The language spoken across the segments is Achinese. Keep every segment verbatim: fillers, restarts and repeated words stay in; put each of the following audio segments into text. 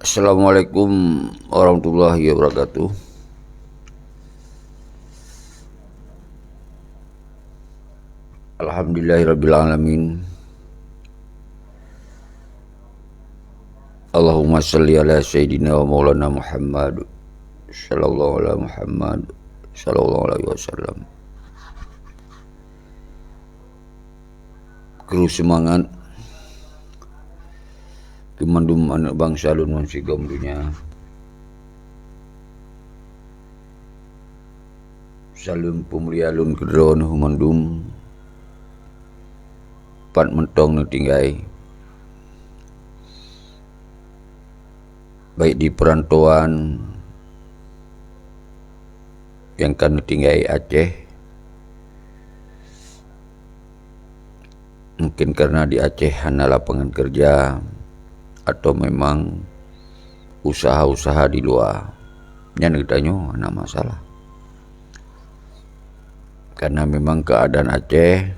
Assalamualaikum warahmatullahi wabarakatuh. Alhamdulillahirabbil alamin. Allahumma shalli ala sayyidina wa maulana Muhammad sallallahu ala Muhammad sallallahu alaihi wasallam. Kru seumangat keu mandum aneuëk bansa lôn ngon sigom donya. Saleuem peumulia lôn keudroe neuh mandum, pat mantong neutinggai, baik di peurantauan nyang ka neutinggai Aceh, mungkin karena di Aceh hana lapangan kerja atau memang usaha-usaha di luar. Nyan geutanyoe hana masalah. Karena memang keadaan Aceh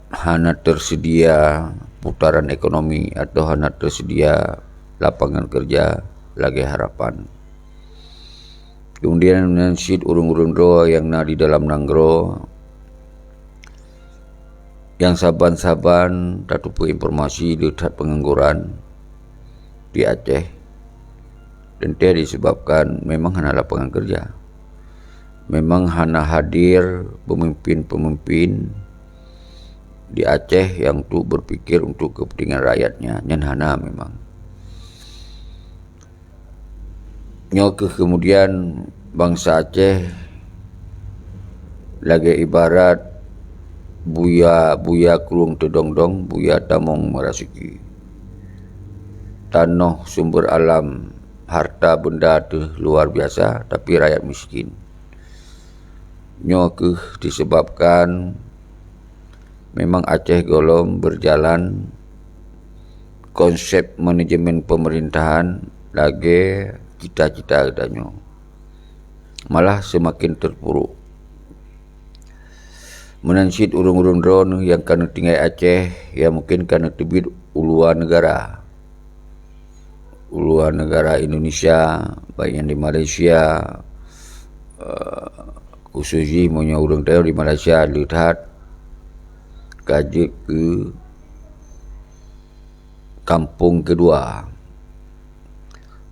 hana tersedia putaran ekonomi atau hana tersedia lapangan kerja lagée harapan. Kemudian meunan cit ureuëng-ureuëng droe nyang na di dalam nanggroe, nyang saban-saban tateupeue informasi le that peungangguran di Aceh, teuntée disebabkan memang hana lapangan kerja. Memang hana hadir pemimpin-pemimpin di Aceh yang untuk berpikir untuk kepentingan rakyatnya, nyan hana memang. Nyoe kheueh keumudian bansa Aceh lagée ibarat buya-buya krueng teudong-dong, buya tamong meuraseuki. Tanoh sumber alam, harta benda teuh luar biasa, tapi rakyat miskin. Nyoe kheueh disebabkan memang Aceh gohlom berjalan konsep manajemen pemerintahan lagée cita-cita geutanyoe, malah seumaken terpuruk. Meunan cit ureuëng-ureuëng droe nyang ka neutinggai Aceh, nyang mungken ka neuteubiet u luwa neugara. U luwa neugara Indonesia, baik nyang di Malaysia, eh, khusus jih meunyoe ureuëng tanyoe di Malaysia le that ka jeuet keu kampung keudua.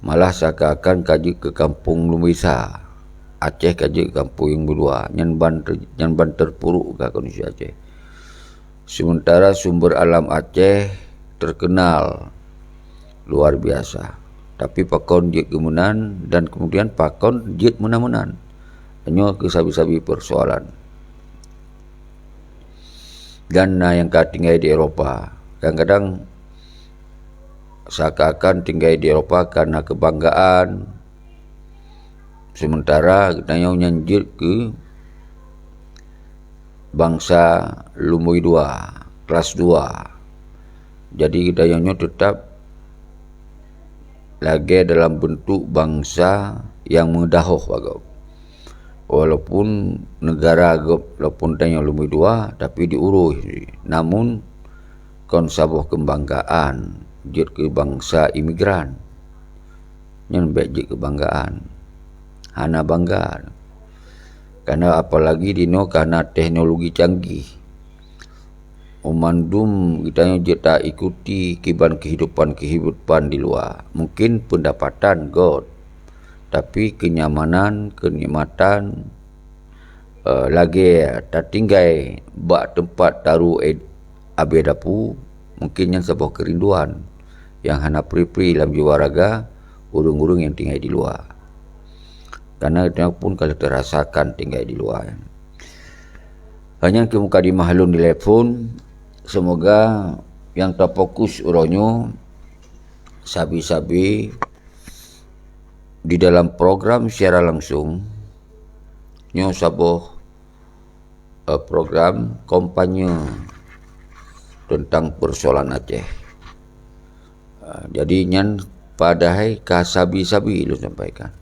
Malah seakan-akan ka jeuet keu kampung lumbisa. Aceh ka jeuet keu kampung nyang keudua. Nyan ban ter-, nyan ban terpuruk ka kondisi Aceh. Sementara sumber alam Aceh terkenal luar biasa. Tapi pakon jeuet keu meunan dan kemudian pakon jeuet meunan-meunan. Nyoe kheueh sabe-sabe persoalan. Dan na nyang ka tinggai di Eropa. Kadang-kadang seakan-akan tinggai di Eropa karena kebanggaan, sementara geutanyoe nyan jeuet keu bansa lumboi dua, kelas dua. Jadi geutanyoe nyoe teutap lagée dalam beuntuk bansa nyang meudahoh bak gob. Walaupun neugara gob, walaupun tanyoe lumboi dua, tapi diurus. Namun kon saboh keubanggaan jeuet keu bansa imigran. Nyan bék jeuet keubanggaan. Hana bangga. Karena apalagi dinoe ka na teknologi canggih. Mandum geutanyoe jeuet taikuti kiban kehidupan-kehidupan di luwa. Mungkin pendapatan göt, tapi kenyamanan, kenikmatan, eh, lagée tatinggai bak teumpat taru ed-, abée dapu, mungkin nyan saboh keurinduan nyang hana pri-pri lam jiwa raga ureuëng-ureuëng nyang tinggai di luwa. Karena geutanyoe pun ka lheueh teurasakan tinggai di luwa. Hanya keu mukadimah lôn di telepon, semoga nyang tafokus uroe nyoe sabe-sabe di dalam program siaran langsung nyoe saboh, eh, program kampanye tentang persoalan Aceh. Ah, jadi nyan padahai ka sabe-sabe lôn sampaikan.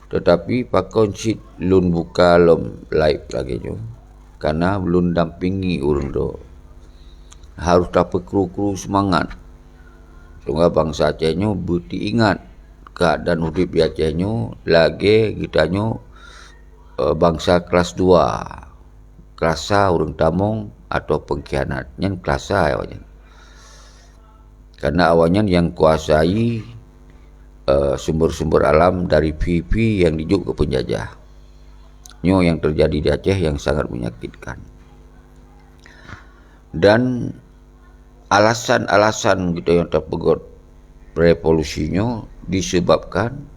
Tetapi pakon cit lôn buka lom live lagée nyoe, karena lôn dampingi ureuëng droe. harôh tapeukru-kru seumangat. Seumoga bansa Aceh nyoe beuteuingat keuadaan udép di Aceh nyoe lagée geutanyoe, eh, bansa kelas dua, kelas sa ureuëng tamong atau pengkhianat. Nyan kelas sa awaknyan. Karena awaknyan nyang kuasai, eh, sumber-sumber alam dari phi-phi nyang dijok keu peunjajah. Nyoe nyang teujadi di Aceh nyang sangat menyakitkan. Dan alasan-alasan geutanyoe tapeugot revolusi nyoe disebabkan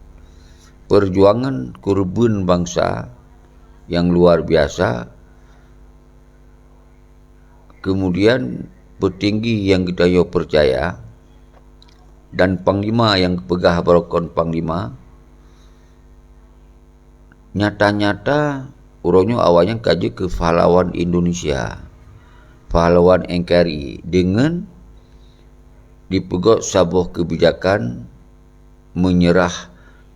perjuangan keureubeuen bansa nyang luar biasa, kemudian peutinggi nyang geutanyoe peucaya, dan panglima nyang geupeugah baroe kon panglima, nyata-nyata uroe nyoe awaknyan ka jeuet keu pahlawan Indonesia, pahlawan N K R I, deungon dipeugot saboh keubijakan meunyeurah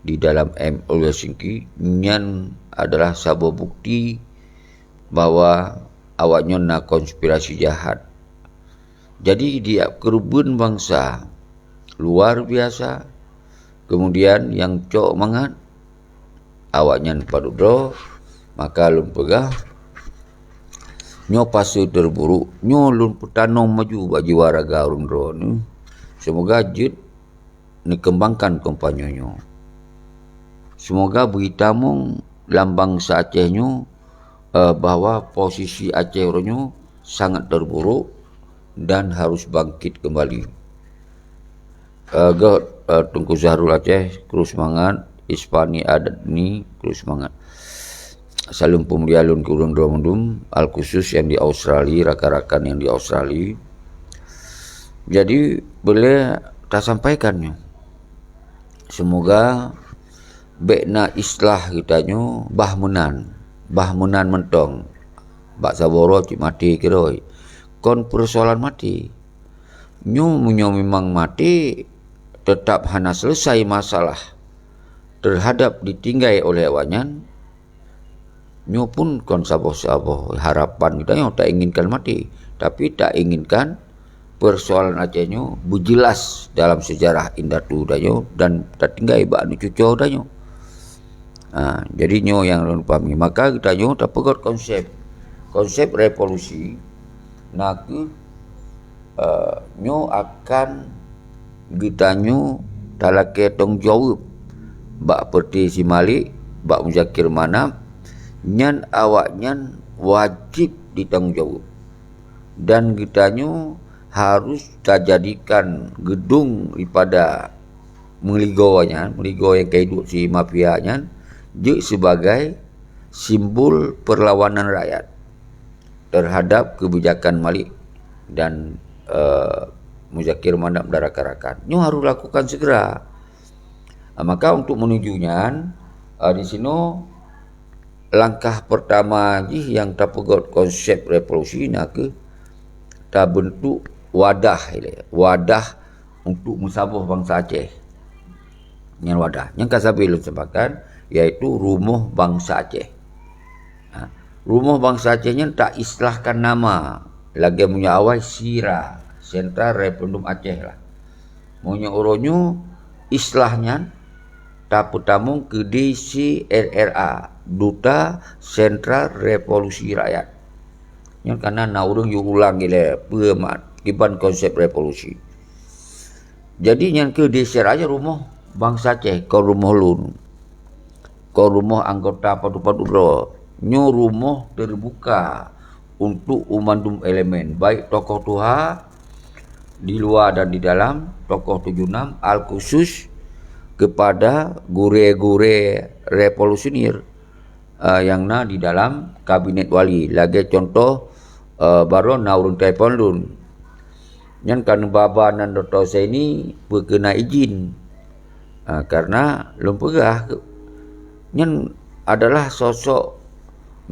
di dalam M O U Helsinki. Nyan adalah saboh bukti bahwa awaknyan na konspirasi jahat. Jadi, di keureubeuen bansa luar biasa, kemudian nyang cok mangat, awaknyan padub droe, maka lôn peugah, nyoe fase terburuk, nyoe lôn peutanom maju bak jiwa raga ureuëng droeneueh. Seumoga jeuet neukeumbangkan kampanye nyoe. Seumoga beuitamong lam bansa Aceh nyoe, eh, bahwa posisi Aceh uroe nyoe sangat terburuk dan harus bangkit kembali. Eh, göt, eh, Teungku Zahrul Aceh, kru seumangat, Ispani Adat ni, kru seumangat. Saleuem peumulia lôn keu ureuëng droe mandum, al khusus nyang di Australia, rakan-rakan nyang di Australia. Jadi, boleh tasampaikan nyoe. Seumoga bék na islah geutanyoe bah meunan, bah meunan mantong. Bak saboh uroe cit maté keudroe. Kon peusoalan maté. Nyoe meunyoe memang maté, teutap hana selesai masalah terhadap ditinggai oleh awaknyan, nyoe pun kon saboh-saboh harapan geutanyoe tainginkan maté, tapi tainginkan persoalan Aceh nyoe beujeulaih dalam sejarah indatu tanyoe dan tatinggai bak aneuk cucoe tanyoe. Ha, jadi nyoe nyang lôn pahami. Maka geutanyoe tapeugot konsep. Konsep revolusi na kheueh, eh, nyoe akan geutanyoe talakée tanggong jaweueb bak Peureuteuh Si Malik, bak Muzakir Manaf, nyan awaknyan wajéb jitanggong jaweueb. Dan geutanyoe harus tajadikan geudong daripada meuligoe nyan, meuligoe nyang ka iduek si mafia nyan, jeuet sibagai simbol perlawanan rakyat terhadap keubijakan Malik dan, eh, Muzakir Manaf dan rakan-rakan. Nyoe harus lakukan segera. Ah, maka untuk menuju nyan, ah, di sinoe langkah pertama jih nyang tapeugot konsep revolusi na kheueh tabentuk wadah, wadah untuk meusaboh bansa Aceh. Nyan wadah. Nyang ka sabe lôn sampaikan, yaitu Rumoh Bansa Aceh. Ha, Rumoh Bansa Aceh nyan taislahkan nama lagée meunyoe awai SIRA, Sentra Referendum Aceh lah. Meunyoe uroe nyoe islah nyan tapeutamong keu D C R R A, Duta Sentra Revolusi Rakyat. Nyan kana na ureuëng yue ulang ilée peue mak kiban konsep revolusi. Jadi nyan kheueh D C R A nyan rumoh bansa Aceh, kon rumoh lôn, kon rumoh anggota padub-padub droe. Nyoe rumoh teubuka untuk umandum elemen, baik tokoh tuha di luwa dan di dalam, tokoh tujoh nam, al khusus kepada gurée-gurée revolusionir, eh, nyang na di dalam kabinet wali. Lagée contoh, eh, baroe na ureuëng telepon lôn. Nyan ka neuba-ba nan Dokto Saini peue keu na izin. Ah, karena lôn peugah, nyan adalah sosok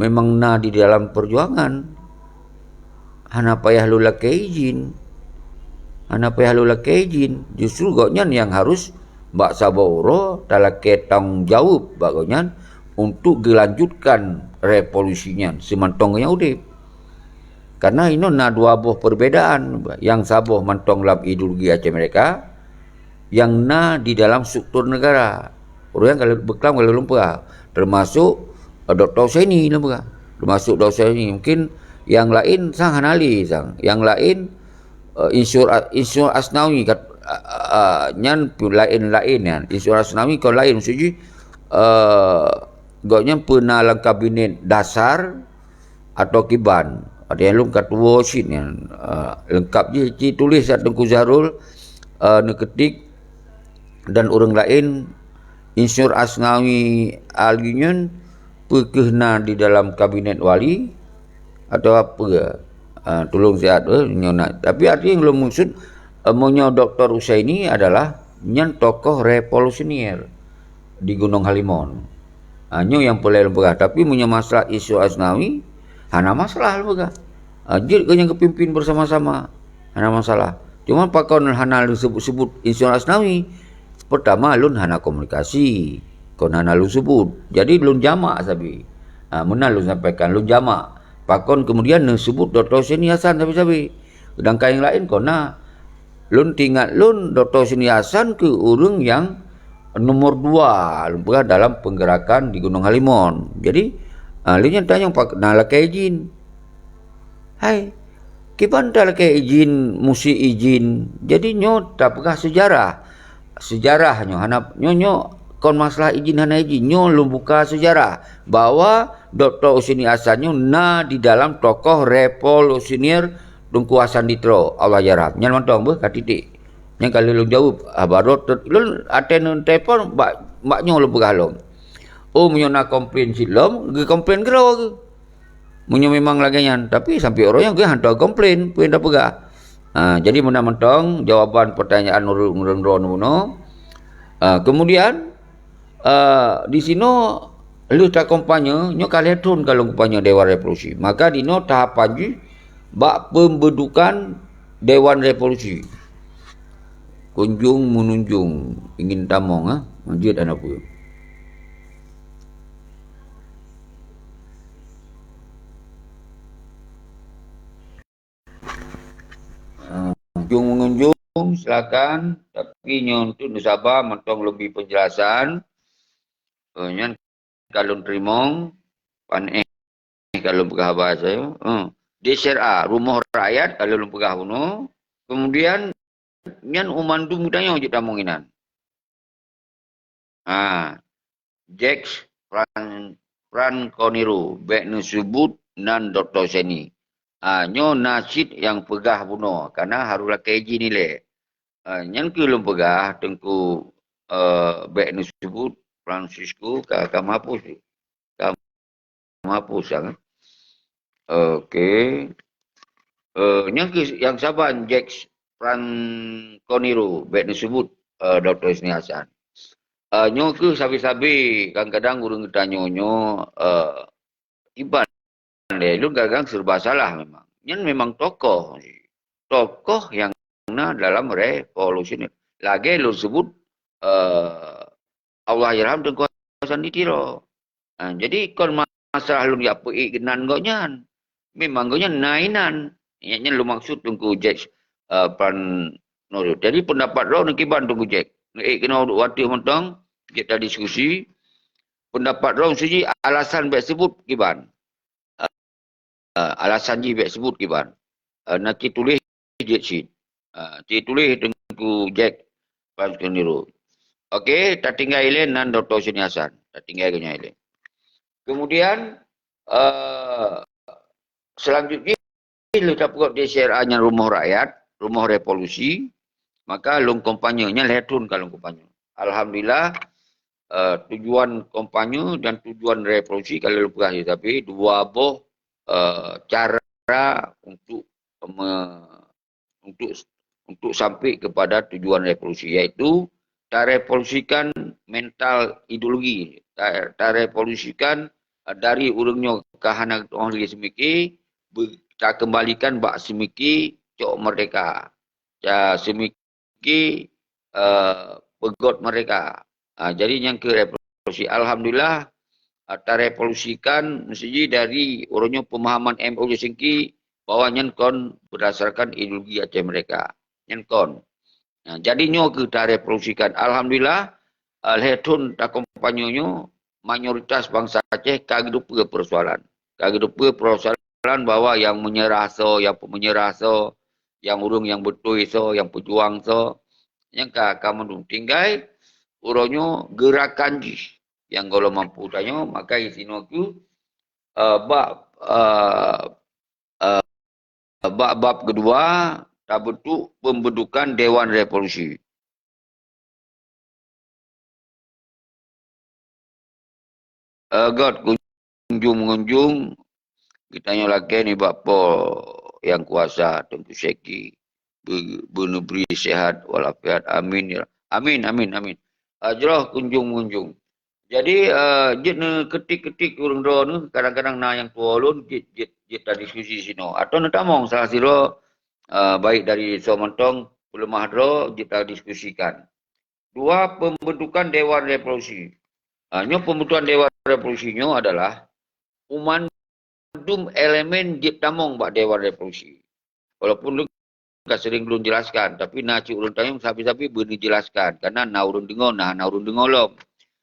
memang na di dalam perjuangan. Hana payah lôn lakée izin. Hana payah lôn lakée izin. Justru gobnyan nyang harus bak saboh uroe talakée tanggong jaweueb bak gobnyan untuk geulanjutkan revolusi nyan seumantong gobnyan udeb. Karena inoe na dua boh perbedaan, nyang saboh mantong lam ideologi Aceh Merdeka, nyang na di dalam struktur negara. Ureuëng nyang ka lheueh beuklam ka lheueh lôn peugah, termasuk, eh, Doktor Husaini lôn peugah. Termasuk Doktor Husaini. Mungkin nyang laén sang hana lé sang. Nyang laén, eh, Insur A-, Insur Asnawi kat-, a-, a-, nyan pun laén-laén nyan. Insur Asnawi kon laén, maksud jih, eh, gobnyan peuna lam kabinet dasar, atau kiban. Ada nyang lôn ka tuwoe cit nyan, eh, leungkap jih ci tuléh sa Teungku Zahrul, eh, neuketik dan ureuëng laén, Insur Asnawi Al-Yunyun peu kheueh na di dalam kabinet wali atau apa? Eh, tulông siat, eh, nyoe na. Tapi arti nyang lôn maksud, eh, meunyoe Doktor Husaini adalah nyan tokoh revolusioner di Gunong Halimon. Ha, nyoe nyang peureulée lôn peugah. Tapi meunyoe masalah Insur Asnawi, hana masalah lôn peugah. Ha, jeuet keu nyang geupimpin bersama-sama. Hana masalah. Cuma pakon hana lôn sebut-sebut Insur Asnawi? Pertama, lôn hana komunikasi. Kon hana lôn sebut. Jadi, lôn jamak sabe. Ha, meunan lôn sampaikan, lôn jamak. Pakon kemudian neusebut Doktor Husaini Hasan sabe-sabe. Sedangkan nyang laén kon na. Lôn teuingat lôn, Doktor Husaini Hasan kheueh ureuëng nyang nomor dua lôn peugah dalam penggeurakan di Gunong Halimon. Jadi, ah, lé nyan tanyong pak na lakée ijin. Hai, kiban ta lakée ijin, musti ijin. Jadi nyoe tapeugah sejarah. Sejarah nyoe hana, nyoe, nyoe kon masalah ijin hana ijin. Nyoe lôn buka sejarah bahwa Doktor Husaini Hasan nyoe na di dalam tokoh revolusioner Teungku Hasan di Tiro, Allah yarham. Nyan mantong beuh ka titik. Nyan ka lheueh lôn jaweueb, ah, baroe te-, lôn ateueh telepon bak, bak nyoe lôn peugah lom. Oh, meunyoe na komplain cit lom, geukomplain keudroe geuh. Meunyoe memang lagée nyan, tapi sampoe uroe nyoe geuh hantom komplain, peue nyang tapeugah. Ha, jadi meunan mantong jawaban pertanyaan ureuëng, ureuëng droeneuh bunoe. Ha, kemudian, eh, di sinoe lheueh takompanye, nyoe ka lhée thon ka lôn kompanye Dewan Revolusi. Maka dinoe tahapan jih bak pembentukan Dewan Revolusi. Kunjung menunjung ingin tamong, ha? Jeuet hana peue. Ah, kunjung mengunjung, silakan. Tapi nyoe untuk neusaba mantong lôn bri penjelasan. Eh, nyan ka lôn teurimong, pan éh ka lôn peugah haba sayoe. Eh, D C R A, Rumoh Rakyat ka lôn peugah bunoe. Kemudian nyan u mandum geutanyoe jeuet tamong inan. Ha, Jacques Fran-, Franconero, bék neusebut nan Doktor Seni. Ha, nyoe na cit nyang peugah bunoe, kana harôh lakée ijin ilée. Ha, nyan keuh lôn peugah, Teungku, eh, bék neusebut Francisco ka, ka meuhapus. Ka meuhapus, ya kan? Oke. Eh, nyang keuh, nyang saban Jacques Franconero, bék neusebut, eh, Doktor Isni Hasan. Eh, nyoe keuh sabe-sabe, kadang-kadang ureuëng geutanyoe nyoe, eh, iban lé lôn kadang serba salah memang. Nyan memang tokoh. Tokoh nyang na dalam revolusi nyoe. Lagée lôn sebut, eh, Allahyarham Teungku Hasan di Tiro. Ha, jadi kon masalah lôn jak peuék keunan gobnyan. Memang gobnyan na inan. Nyan, nyan lôn maksud Teungku Jacques, eh, Franconero. Jadi pendapat droeneuh kiban Teungku Jacques. Neuék keunoe duek ateueh mantong, jeuet tadiskusi. Pendapat droeneuh siji alasan bék sebut kiban. Eh, alasan jih bék sebut kiban. Eh, na cit tuléh jeuet cit. Eh, cit tuléh Teungku Jacques Franconero. Oke, tatinggai ilée nan Doktor Seni Hasan. Tatinggai gobnyan ilée. Kemudian, eh, selanjutnya lheueh tapeugot D C R A nyan Rumoh Rakyat, Rumoh Revolusi, maka lôn kompanye, nyan lhée thon ka lôn kompanye. Alhamdulillah, eh, tujuan kompanye dan tujuan revolusi ka lôn peugah, tapi dua boh, eh, cara untuk me-, untuk, untuk sampai kepada tujuan revolusi, yaitu tarevolusikan mental ideologi, ta-, tarevolusikan, eh, dari ureuëng nyoe ka hana geutu'oh lé seumiki, be-, takeumbalikan bak seumiki cok merdeka. Ya, seumiki, eh, peugot merdeka. Ah, jadi nyang keuh revolusi. Alhamdulillah, ah, tarevolusikan meuseuji dari ureuëng nyoe pemahaman M O J Singki bahwa nyan kon berdasarkan ideologi Aceh Merdeka. Nyan kon. Nah, jadi nyoe keuh tarevolusikan. Alhamdulillah, eh, lhèe thon takompanye nyoe, mayoritas bansa Aceh ka geuteupeue persoalan. Ka geuteupeue persoalan bahwa nyang meunyeurah soe, nyang peumeunyeurah soe, nyang ureueng nyang beutôi soe, nyang peujuang soe, nyang ka, ka mandum. Tinggai uroe nyoe geurakan jih nyang gohlom mampu tanyoe, maka isinoe keuh, eh, bak, eh, eh, bak bab keudua, tabentuk pembentukan Dewan Revolusi. Eh, göt kunjung-mengunjung, geutanyoe lakèe nibak Po Nyang Kuasa, Teungku Syeki, beu-, beuneubri sehat walafiat. Amin, ya. Amin, amin, amin. Eh, jroh kunjung-mengunjung. Jadi, eh, jeuet neuketik-ketik ureueng droeneuh, kadang-kadang na nyang tuwoe lôn, jeuet, jeuet, jeuet tadiskusi sinoe. Atau neutamong salah sidroe, eh, baik dari soe mantong peuleumah droe, jeuet tadiskusikan. Dua, pembentukan Dewan Revolusi. Ha, nyoe pembentukan Dewan Revolusi nyoe adalah mandum elemen jeuet tamong bak Dewan Revolusi. Walaupun lôn ka sering lôn jelaskan, tapi na cit ureueng tanyoe sabe-sabe beuneujeulaskan, karena na ureueng deungoe, na hana ureueng deungoe lom.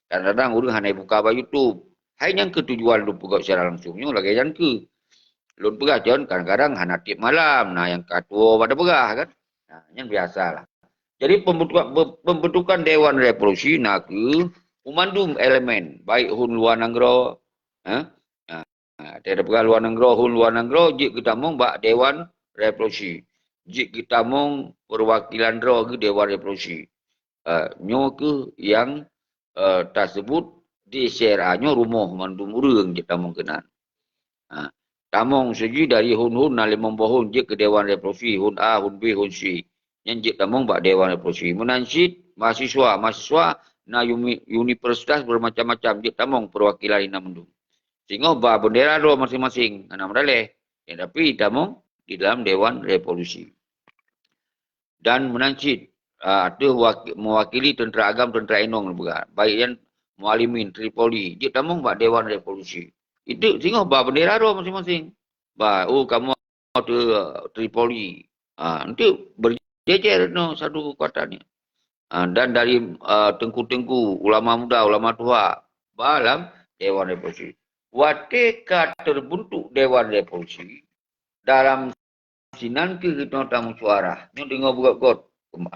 Kadang-kadang ureueng hana buka bak YouTube. Hai nyan keuh tujuan lôn peugah secara langsung nyoe lagèe nyan keuh. Lôn peugah, John, kadang-kadang hana tiep malam, na nyang ka tuwoe pada peugah kan. Nah, nyan biasalah. Jadi pembentukan, pembentukan Dewan Revolusi na keuh mandum elemen, baik hon luwa nanggroe, eh, nah, nah, teupeugah luwa nanggroe, hon luwa nanggroe, jeuet geutamong bak Dewan Revolusi. Jeuet geutamong perwakilan droe keuh Dewan Revolusi. Eh, nyoe keuh nyang, eh, taseubut D C R A nyoe rumoh mandum ureueng jeuet tamong keunan. Ha, tamong siji dari hon-hon na limong boh hon jeuet keu Dewan Revolusi, hon A, hon B, hon C. Nyan jeuet tamong bak Dewan Revolusi. Meunan cit mahasiswa, mahasiswa na uni-, universitas bermacam-macam jeuet tamong perwakilan inan mandum. Singoh ba bendera droe masing-masing, hana meudaleh. Ya, tapi tamong di dalam Dewan Revolusi. Dan meunan cit, ah, ateueh waki-, mewakili tentera agam, tentera inong lôn peugah. Baik nyan Mualimin, Tripoli, jeuet tamong bak Dewan Revolusi. Itu singoh ba bendera droe masing-masing. Ba, oh, kamoe ateueh, ah, Tripoli. Ah, itu berjejer no satu kekuatan ni. Ah, dan dari, ah, teungku-teungku, ulama muda, ulama tuha, ba lam Dewan Revolusi. Watèe ka terbentuk Dewan Revolusi, dalam sinan keuh geutanyoe tamusyuarah. Nyoe deungoe beugöt-göt.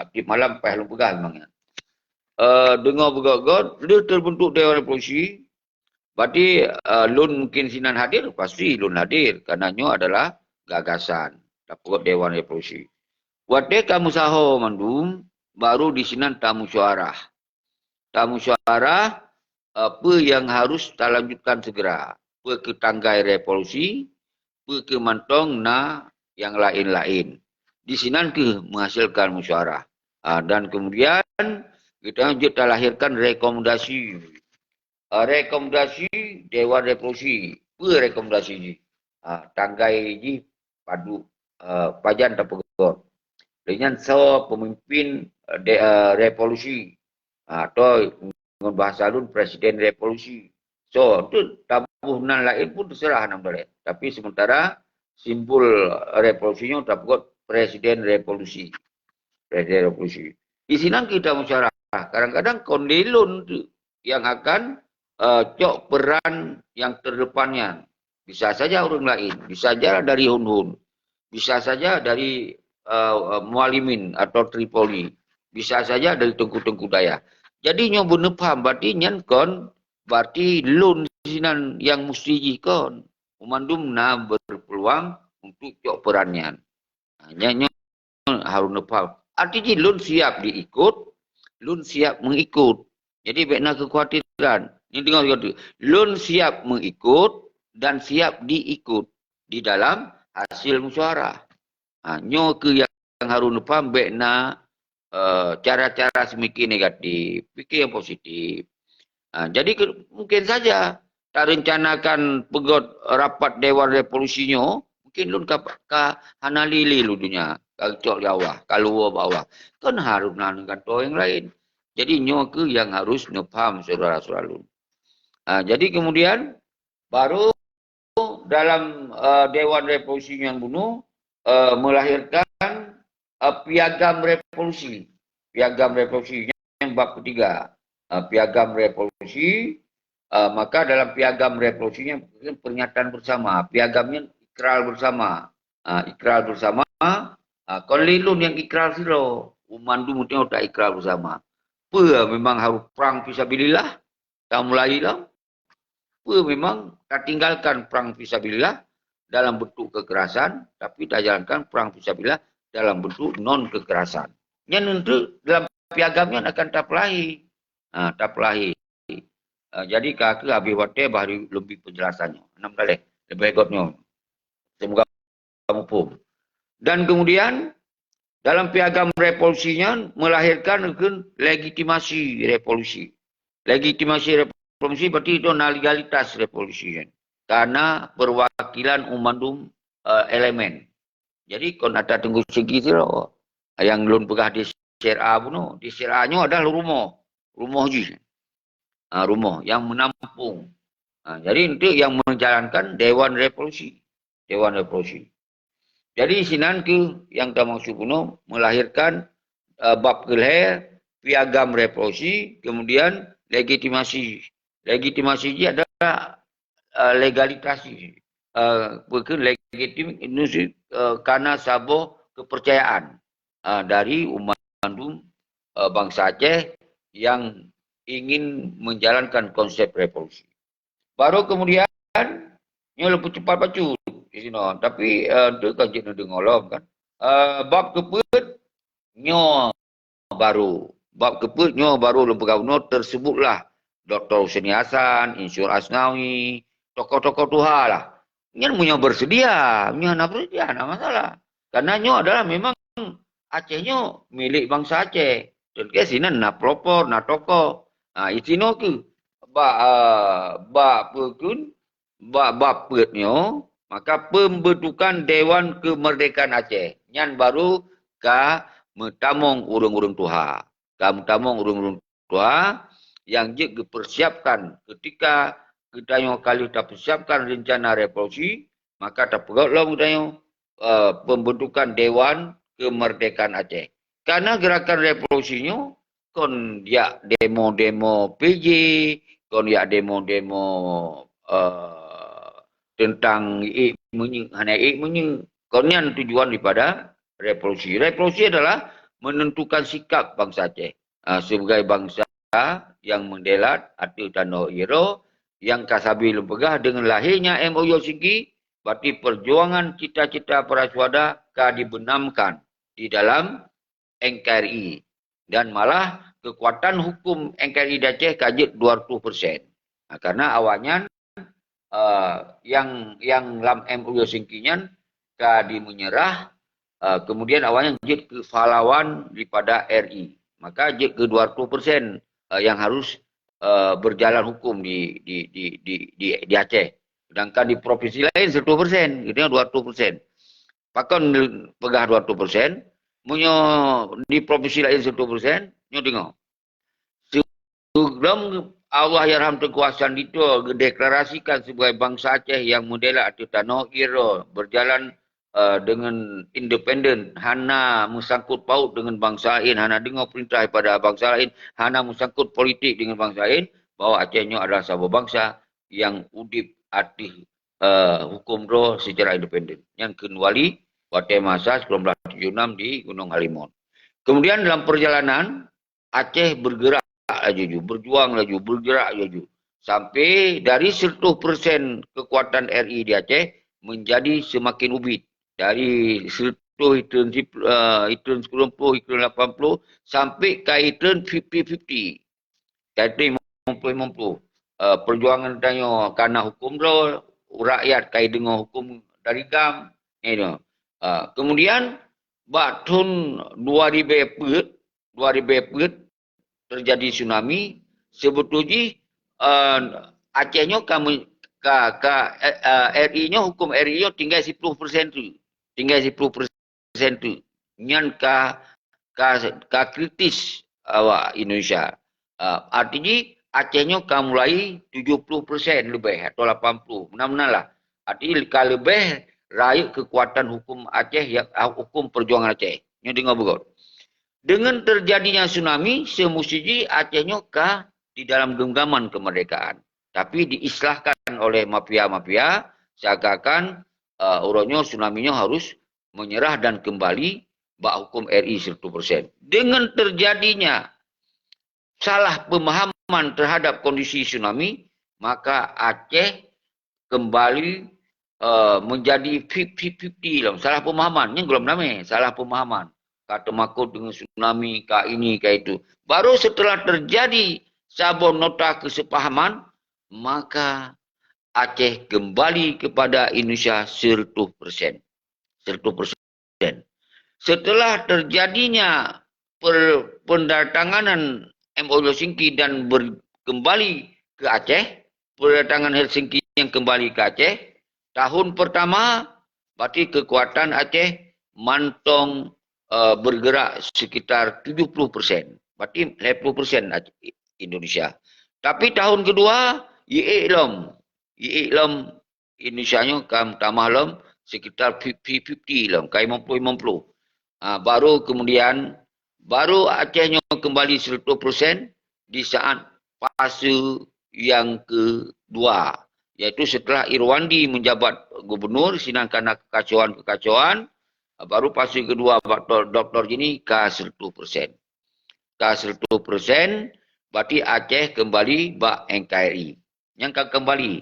Tiep malam paih lôn peugah memang nyan. Eh, deungoe beugöt-göt, lheueh terbentuk Dewan Revolusi, berarti, eh, lôn mungkin sinan hadir, pasti lôn hadir. Karena nyoe adalah gagasan. Tapeugöt Dewan Revolusi. Watèe ka meusaho mandum, baru di sinan tamusyuarah. Tamusyuarah, eh, peue nyang harus talanjutkan segera. Peue keuh tanggai revolusi, peue keuh mantong na nyang laén-laén. Di sinan keuh menghasilkan musyuarah. Ah, dan kemudian, geutanyoe jeuet talahirkan rekomendasi. Ah, rekomendasi Dewan Revolusi. Peue rekomendasi jih? Ah, tanggai jih padub, eh, pajan tapeugöt. Lheueh nyan soe pemimpin, eh, de-, eh, revolusi. Ah, atau ngon bahasa lôn, presiden revolusi. Soe, tu taboh nan laén pun terserah nama laén. Tapi sementara simbol revolusi nyoe tapeugöt presiden revolusi. Presiden revolusi. Di sinan kita musyawarah. Kadang-kadang kon lé lôn tu yang akan, eh, cok peran yang terdepan nyan. Bisa saja ureueng laén, bisa saja dari hon-hon, bisa saja dari, eh, Mualimin atau Tripoli, bisa saja dari teungku-teungku dayah. Jadi nyoe beuneupaham, berarti nyan kon, berarti lôn sinan nyang musti jih kon. Mandum na berpeluang untuk cok peran nyan. Ha, nyan, nyan harus neupaham. Arti jih lôn siap diikut, lôn siap mengikut. Jadi, bèk na keukhawatiran. Ni deungö sigoe teuk. Lôn siap mengikut dan siap diikut di dalam hasil musyawarah. Ha, nyoe keuh nyang harus neupaham, bèk na, eh, cara-cara seumiké negatif. Pikir yang positif. Ha, jadi ke-, mungkin saja tarencanakan peugöt rapat Dewan Revolusi nyoe, mungkin lôn ka, ka hana lé-lé lôn donya, ka geucok lé Allah, ka luwa bak Allah. Kon harôh na neugantoe nyang laén. Jadi nyoe keuh nyang harôh neupaham syedara-syedara lôn. Ha, jadi kemudian baru dalam uh, Dewan Revolusi nyan bunoe uh, melahirkan uh, Piagam Revolusi. Piagam Revolusi nyan bab ketiga. Uh, Piagam Revolusi, uh, maka dalam Piagam Revolusi nyan pernyataan bersama. Piagam nyan ikrar bersama. Uh, ikrar bersama. Uh, kon lé lôn nyang ikrar sidroe. Mandum meuteumé ta ikrar bersama. Peue memang harus perang fisabilillah? Tamulai lom. Peue memang tatinggalkan perang fisabilillah dalam bentuk kekerasan, tapi tajalankan perang fisabilillah dalam bentuk non kekerasan. Nyan untuk dalam piagam nyan akan tapeulahi. Ha, tapeulahi. Ha, jadi ka keuh habéh watée bari lebih penjelasannya. Enam kali. Lebih gotnya. Semoga muphom. Dan kemudian dalam piagam revolusi nyan melahirkan legitimasi revolusi. Legitimasi revolusi berarti itu legalitas revolusi nyan. Karena perwakilan umandum uh, elemen. Jadi kon ata tunggu segi tu yang lun peugah di C R A bunoe. Di C R A nyoe adalah rumoh. Rumoh jih. Ha, rumoh yang menampung. Ha, jadi untuk yang menjalankan Dewan Revolusi. Dewan Revolusi. Jadi sinan keuh yang tamaksud bunoe melahirkan uh, bab keulhée, piagam revolusi, kemudian legitimasi. Legitimasi jih adalah uh, legalitas jih. Uh, bukan legitim uh, karena saboh kepercayaan uh, dari umat mandum uh, bangsa Aceh yang ingin menjalankan konsep revolusi. Baru kemudian nyoe lebih cepat bacut di sini. Tapi uh, tu kan cik deungoe lom kan. Uh, bab keupeuet nyoe baru. Bab keupeuet nyoe baru lôn peugah bunoe tersebutlah Doktor Husni Hasan, Insinyur Asnawi, tokoh-tokoh tuha lah. Nyan meunyoe bersedia, meunyoe hana bersedia, hana masalah. Karena nyoe adalah memang Aceh nyoe milik bangsa Aceh. Teuntée sinan na pelopor, na tokoh. Ha, itinoe keuh bak uh, bak peukun bak bab peuet nyoe, maka pembentukan Dewan Kemerdekaan Aceh nyan baru ka meutamong ureuëng-ureuëng tuha. Ka meutamong ureuëng-ureuëng tuha yang jeuet geupersiapkan ketika geutanyoe ka lheueh tapersiapkan rencana revolusi, maka tapeugét lom geutanyoe uh, pembentukan Dewan Kemerdekaan Aceh. Karena gerakan revolusi nyoe kon yak demo-demo P J, kon yak demo-demo uh, tentang ék meunyeuk, hana ék meunyeuk. Kon nyan tujuan daripada revolusi. Revolusi adalah menentukan sikap bangsa Aceh uh, sebagai bangsa yang mendelat ateueh tanoh Iro yang ka sabe lôn peugah dengan lahirnya M O U Helsinki, berarti perjuangan cita-cita para syuhada ka dibenamkan di dalam N K R I. Dan malah kekuatan hukum N K R I di Aceh ka jeuet dua ratus persen. Nah, karena awaknyan uh, yang yang lam M O U Helsinki nyan ka dimenyerah, uh, kemudian awaknyan jeuet keu pahlawan daripada R I. Maka jeuet keu dua ratus persen uh, yang harus uh, berjalan hukum di di di di di, di Aceh. Sedangkan di provinsi lain seratus persen, gitu ya, dua ratus persen. Pakon peugah dua ratus persen, meunyoe di provinsi lain seratus persen, nyoe deungoe. Sebelum Allahyarham Teuku Hasan Dito gedeklarasikan sebagai bangsa Aceh yang merdeka ateueh tanoh Iro berjalan uh, dengan independen, hana meusangkut paut dengan bangsa lain, hana deungoe perintah daripada bangsa lain, hana meusangkut politik dengan bangsa lain, bahwa Aceh nyoe adalah saboh bangsa yang udeb ateueh uh, hukum droe secara independen. Nyan kheun wali watée masa sembilan belas tujuh enam di Gunung Halimon. Kemudian dalam perjalanan, Aceh bergerak laju-laju, berjuang laju, bergerak laju. Sampai dari seratus persen kekuatan R I di Aceh menjadi semakin ubit. Dari seratus itun, uh, itun sepuluh puluh, itun lapan puluh, sampai ka itun fifty fifty. Ka itun lima puluh lima puluh. Uh, perjuangan tanyoe kana hukum droe, rakyat ka deungoe hukum dari GAM. Ni tu. Uh, kemudian, bak thon dua ribu peuet, dua ribu peuet terjadi tsunami, sebetulnya uh, Aceh nyoe ka, ka, ka uh, R I nyoe, hukum R I nyoe tinggai sepuluh persen tu. Tinggai sepuluh persen tu. Nyan ka ka, ka kritis awak Indonesia. Uh, artinya Aceh nyoe ka mulai tujuh puluh persen lebih atau lapan puluh. Meunan-meunan lah. Arti ka leubeh rayeuk keukuatan huköm Aceh, ya, huköm peujuangan Aceh. Nyoe deungoe beugöt. Deungon teujadinya tsunami, seumusti jih Aceh nyoe ka di dalam genggaman keumeurdekaan. Tapi diislahkan oleh mafia-mafia, seakan-akan, eh, uroe nyoe tsunami nyoe harus meunyeurah dan keumbali bak huköm R I seratus persen. Deungon teujadinya salah peumahaman teuhadap kondisi tsunami, maka Aceh keumbali, eh, meunjadi fifty fifty lom. Salah peumahaman, nyan gohlom damé, salah peumahaman. Ka teumakot deungon tsunami, ka ini, ka itu. Baru seuteulah teujadi saboh nota keuseupahaman, maka Aceh keumbali keupada Indonesia seratus persen. Seratus persen. Seuteulah teujadinya per-, peunandatanganan M O U Helsinki dan ber-, keumbali keu Aceh, peunandatanganan Helsinki nyang keumbali keu Aceh, tahun peurtama, berarti keukuatan Aceh mantong, eh, beurgeurak seukitar tujoh ploh persen. Berarti lhèe ploh persen Ac-, Indonesia. Tapi tahun keudua, jiék lom. Jiék lom Indonesia nyoe ka meutamah lom seukitar fifty fifty lom, ka limong ploh limong ploh. Ha, baru kemudian, baru Aceh nyoe keumbali seratus persen di saat fase nyang keudua, yaitu seuteulah Irwandi meujabat gubunur, sinan ka na keukacauan-keukacauan, baru fase keudua bak Doktor Jenny ka seratus persen. Ka seratus persen, berarti Aceh keumbali bak N K R I. Nyang ka keumbali.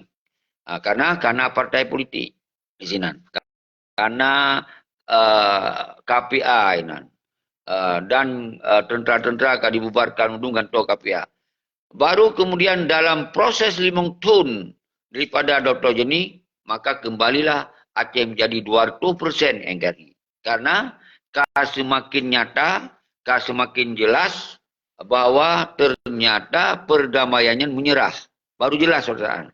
Ha, karena, karena partai politik di sinan. Karena, eh, K P A inan. Eh, dan, eh, tentera-tentera ka dibubarkan undung gantoe K P A. Baru kemudian dalam proses limong thon daripada Doktor Jenny, maka keumbalilah Aceh menjadi dua ratus persen N K R I. Karena ka seumaken nyata, ka seumaken jelas bahwa teunyata peurdamaian nyan meunyeurah. Baru jelas perasaan.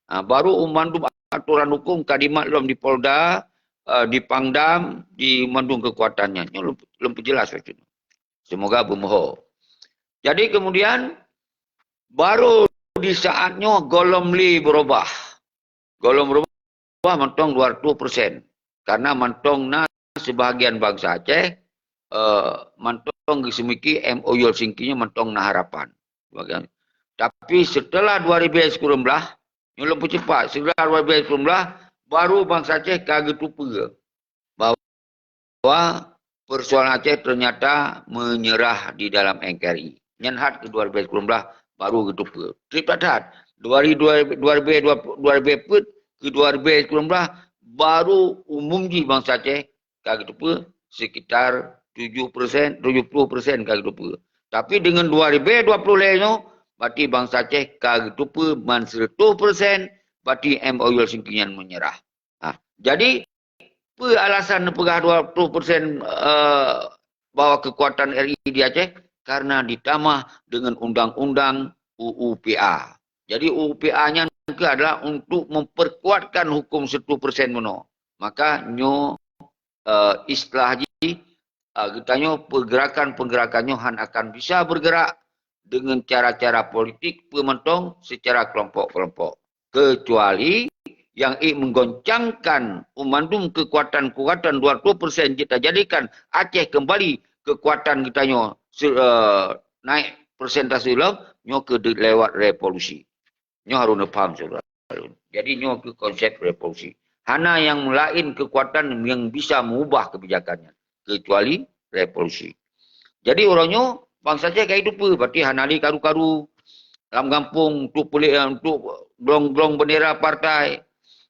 Ha, baru mandum atoran huköm ka dimat lom di Polda, eh, di Pangdam, di mandum keukuatan nyan. Nyoe lom, lom peujelas laju. Semoga beumeuho. Jadi kemudian, baru di saat nyoe gohlom lé beurubah. Gohlom beurubah mantong dua ratus persen. Karena mantong na sebahagian bansa Aceh, eh, mantong geuseumiki M O U Helsinki nyoe mantong na harapan. Sebahagian. Tapi seuteulah dua ribèe sikureueng blaih, nyoe lom peucepat, seuteulah dua ribèe sikureueng blaih, baru bansa Aceh ka geuteupeue bahwa persoalan Aceh teunyata meunyeurah di dalam N K R I. Nyan hat keu dua ribèe sikureueng blaih baru geuteupeue. Trép that-that. Dua ribèe, dua ribèe, dua ribèe peuet keu dua ribèe sikureueng blaih baru umum jih bansa Aceh ka geuteupeue sekitar tujoh persen, tujoh ploh persen ka geuteupeue. Tapi deungon dua ribèe dua ploh lhèe nyoe, berarti bansa Aceh ka geuteupeue ban seratus persen, berarti M O U Helsinki nyan meunyeurah. Ha, jadi, peue alasan neupeugah dua ploh persen, eh, bahwa keukuatan R I di Aceh? Karena ditamah deungon undang-undang U U P A. Jadi, U U P A nyan keuh adalah untuk memperkuatkan huköm seratus persen bunoe. Maka nyoe, eh, istilah jih, eh, geutanyoe pergerakan-pergerakan nyoe han akan bisa bergerak dengan cara-cara politik peue mantong secara kelompok-kelompok. Kecuali nyang ék menggoncangkan mandum keukuatan-keukuatan dua ratus persen jeuet tajadikan Aceh keumbali keukuatan geutanyoe se-, eh, naik persentase lom, nyoe keuh lewat revolusi. Nyoe harôh neupaham, syedara. Jadi, nyoe keuh konsep revolusi. Hana nyang laén keukuatan nyang bisa meubah keubijakan nyan, keucuali revolusi. Jadi, uroe nyoe, bansa Aceh ka geuteupeue, berarti hana lé karu-karu lam gampông untuk peulé-, untuk glong-glong bendera partai,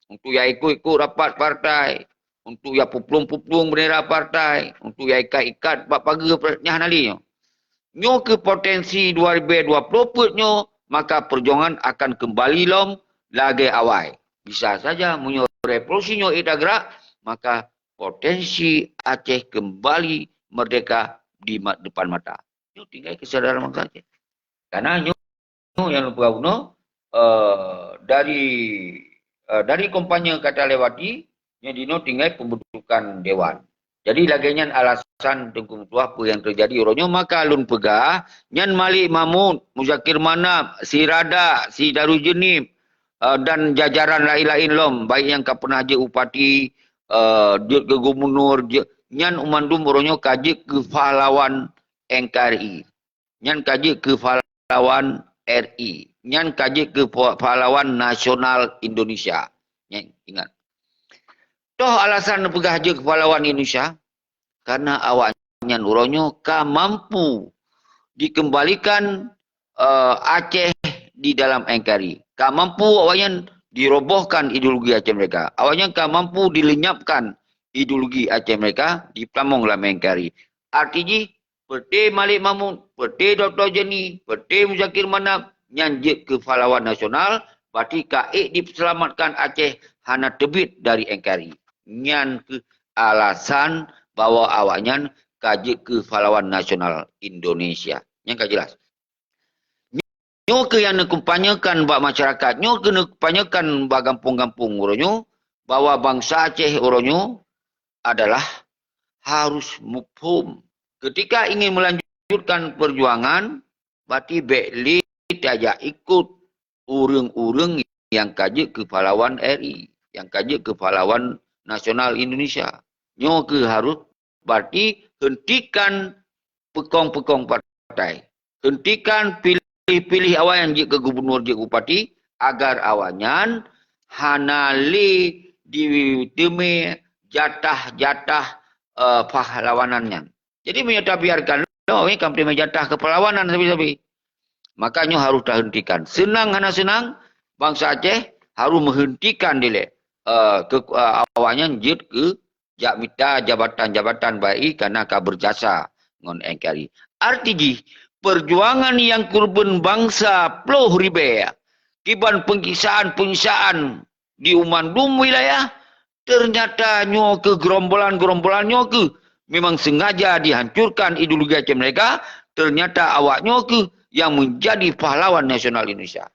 untuk ya ikut-ikut rapat partai, untuk ya puplueng-puplueng bendera partai, untuk ya ikat-ikat bak pageue partai, nyan hana lé nyoe. Nyoe keuh potensi dua ribèe dua ploh peuet nyoe, maka perjuangan akan keumbali lom lagèe awai. Bisa saja meunyoe revolusi nyoe ék tagrak, maka potensi Aceh keumbali meurdeka di ma-, depan mata. Nyoe tinggai keusadaran bansa Aceh. Karena nyoe nyang lôn peugah bunoe, eh, dari, eh, dari kampanye ka talewati, nyoe jinoe tinggai pembentukan dewan. Jadi lagèe nyan alasan Teungku Meutuah peue nyang teujadi uroe nyoe, maka lôn peugah, nyan Malik Mahmud, Muzakir Manaf, si Rada, si Darul Jeunib, eh, dan jajaran laén-laén lom, baik nyang ka pernah jeuet bupati, eh, jeuet keu gubunur, jeuet, nyan mandum uroe nyoe ka jeuet keu pahlawan N K R I. Nyan ka jeuet keu pahlawan R I. Nyan ka jeuet keu pa-, pahlawan nasional Indonesia. Nyan ingat. Toh alasan neupeugah jeuet keu pahlawan Indonesia? Karena awaknyan uroe nyoe ka mampu dikembalikan, eh, Aceh di dalam N K R I. Ka mampu awaknyan dirobohkan ideologi Aceh Merdeka. Awaknyan ka mampu dilenyapkan ideologi Aceh Merdeka, dipeutamong lam N K R I. Arti jih, Peuté Malik Mahmud, peuté Doktor Jenny, peuté Muzakir Manaf, nyan jeuet keu pahlawan nasional, berarti ka ék dipeuseulamatkan Aceh hana teubiet dari N K R I. Nyan keuh alasan bahwa awaknyan ka jeuet keu pahlawan nasional Indonesia. Nyan ka jelas. Nyoe keuh nyang neukampanyekan bak masyarakat, nyoe keuh neukampanyekan bak gampông-gampông uroe nyoe, bahwa bansa Aceh uroe nyoe adalah harus muphom. Ketika ingin melanjutkan perjuangan, berarti bék lé tajak ikot ureuëng-ureuëng nyang ka jeuet keu pahlawan R I, nyang ka jeuet keu pahlawan nasional Indonesia. Nyoe keuh harus, berarti hentikan peukong-peukong partai. Hentikan piléh-piléh awaknyan jeuet keu gubunur, jeuet keu bupati, agar awaknyan hana lé jiteumé jatah-jatah, eh, pahlawanan nyan. Jadi, meunyoe tabiarkan lom, eh, ka meuteumé jatah keupahlawanan sabe-sabe, maka nyoe harôh tahentikan. Seunang hana seunang, bansa Aceh harôh meuheuntikan dilée, eh, keu, eh, awaknyan jeuet keu jak mita jabatan-jabatan baik karena ka beujasa ngon N K R I. Arti jih, peujuangan nyang keureubeuen bansa ploh ribée kiban peunyiksaan-peunyiksaan di u mandum wilayah, ternyata nyoe keuh geurombolan-geurombolan nyoe keuh memang sengaja dihancurkan ideologi Aceh Merdeka, ternyata awak nyoe keuh nyang menjadi pahlawan nasional Indonesia.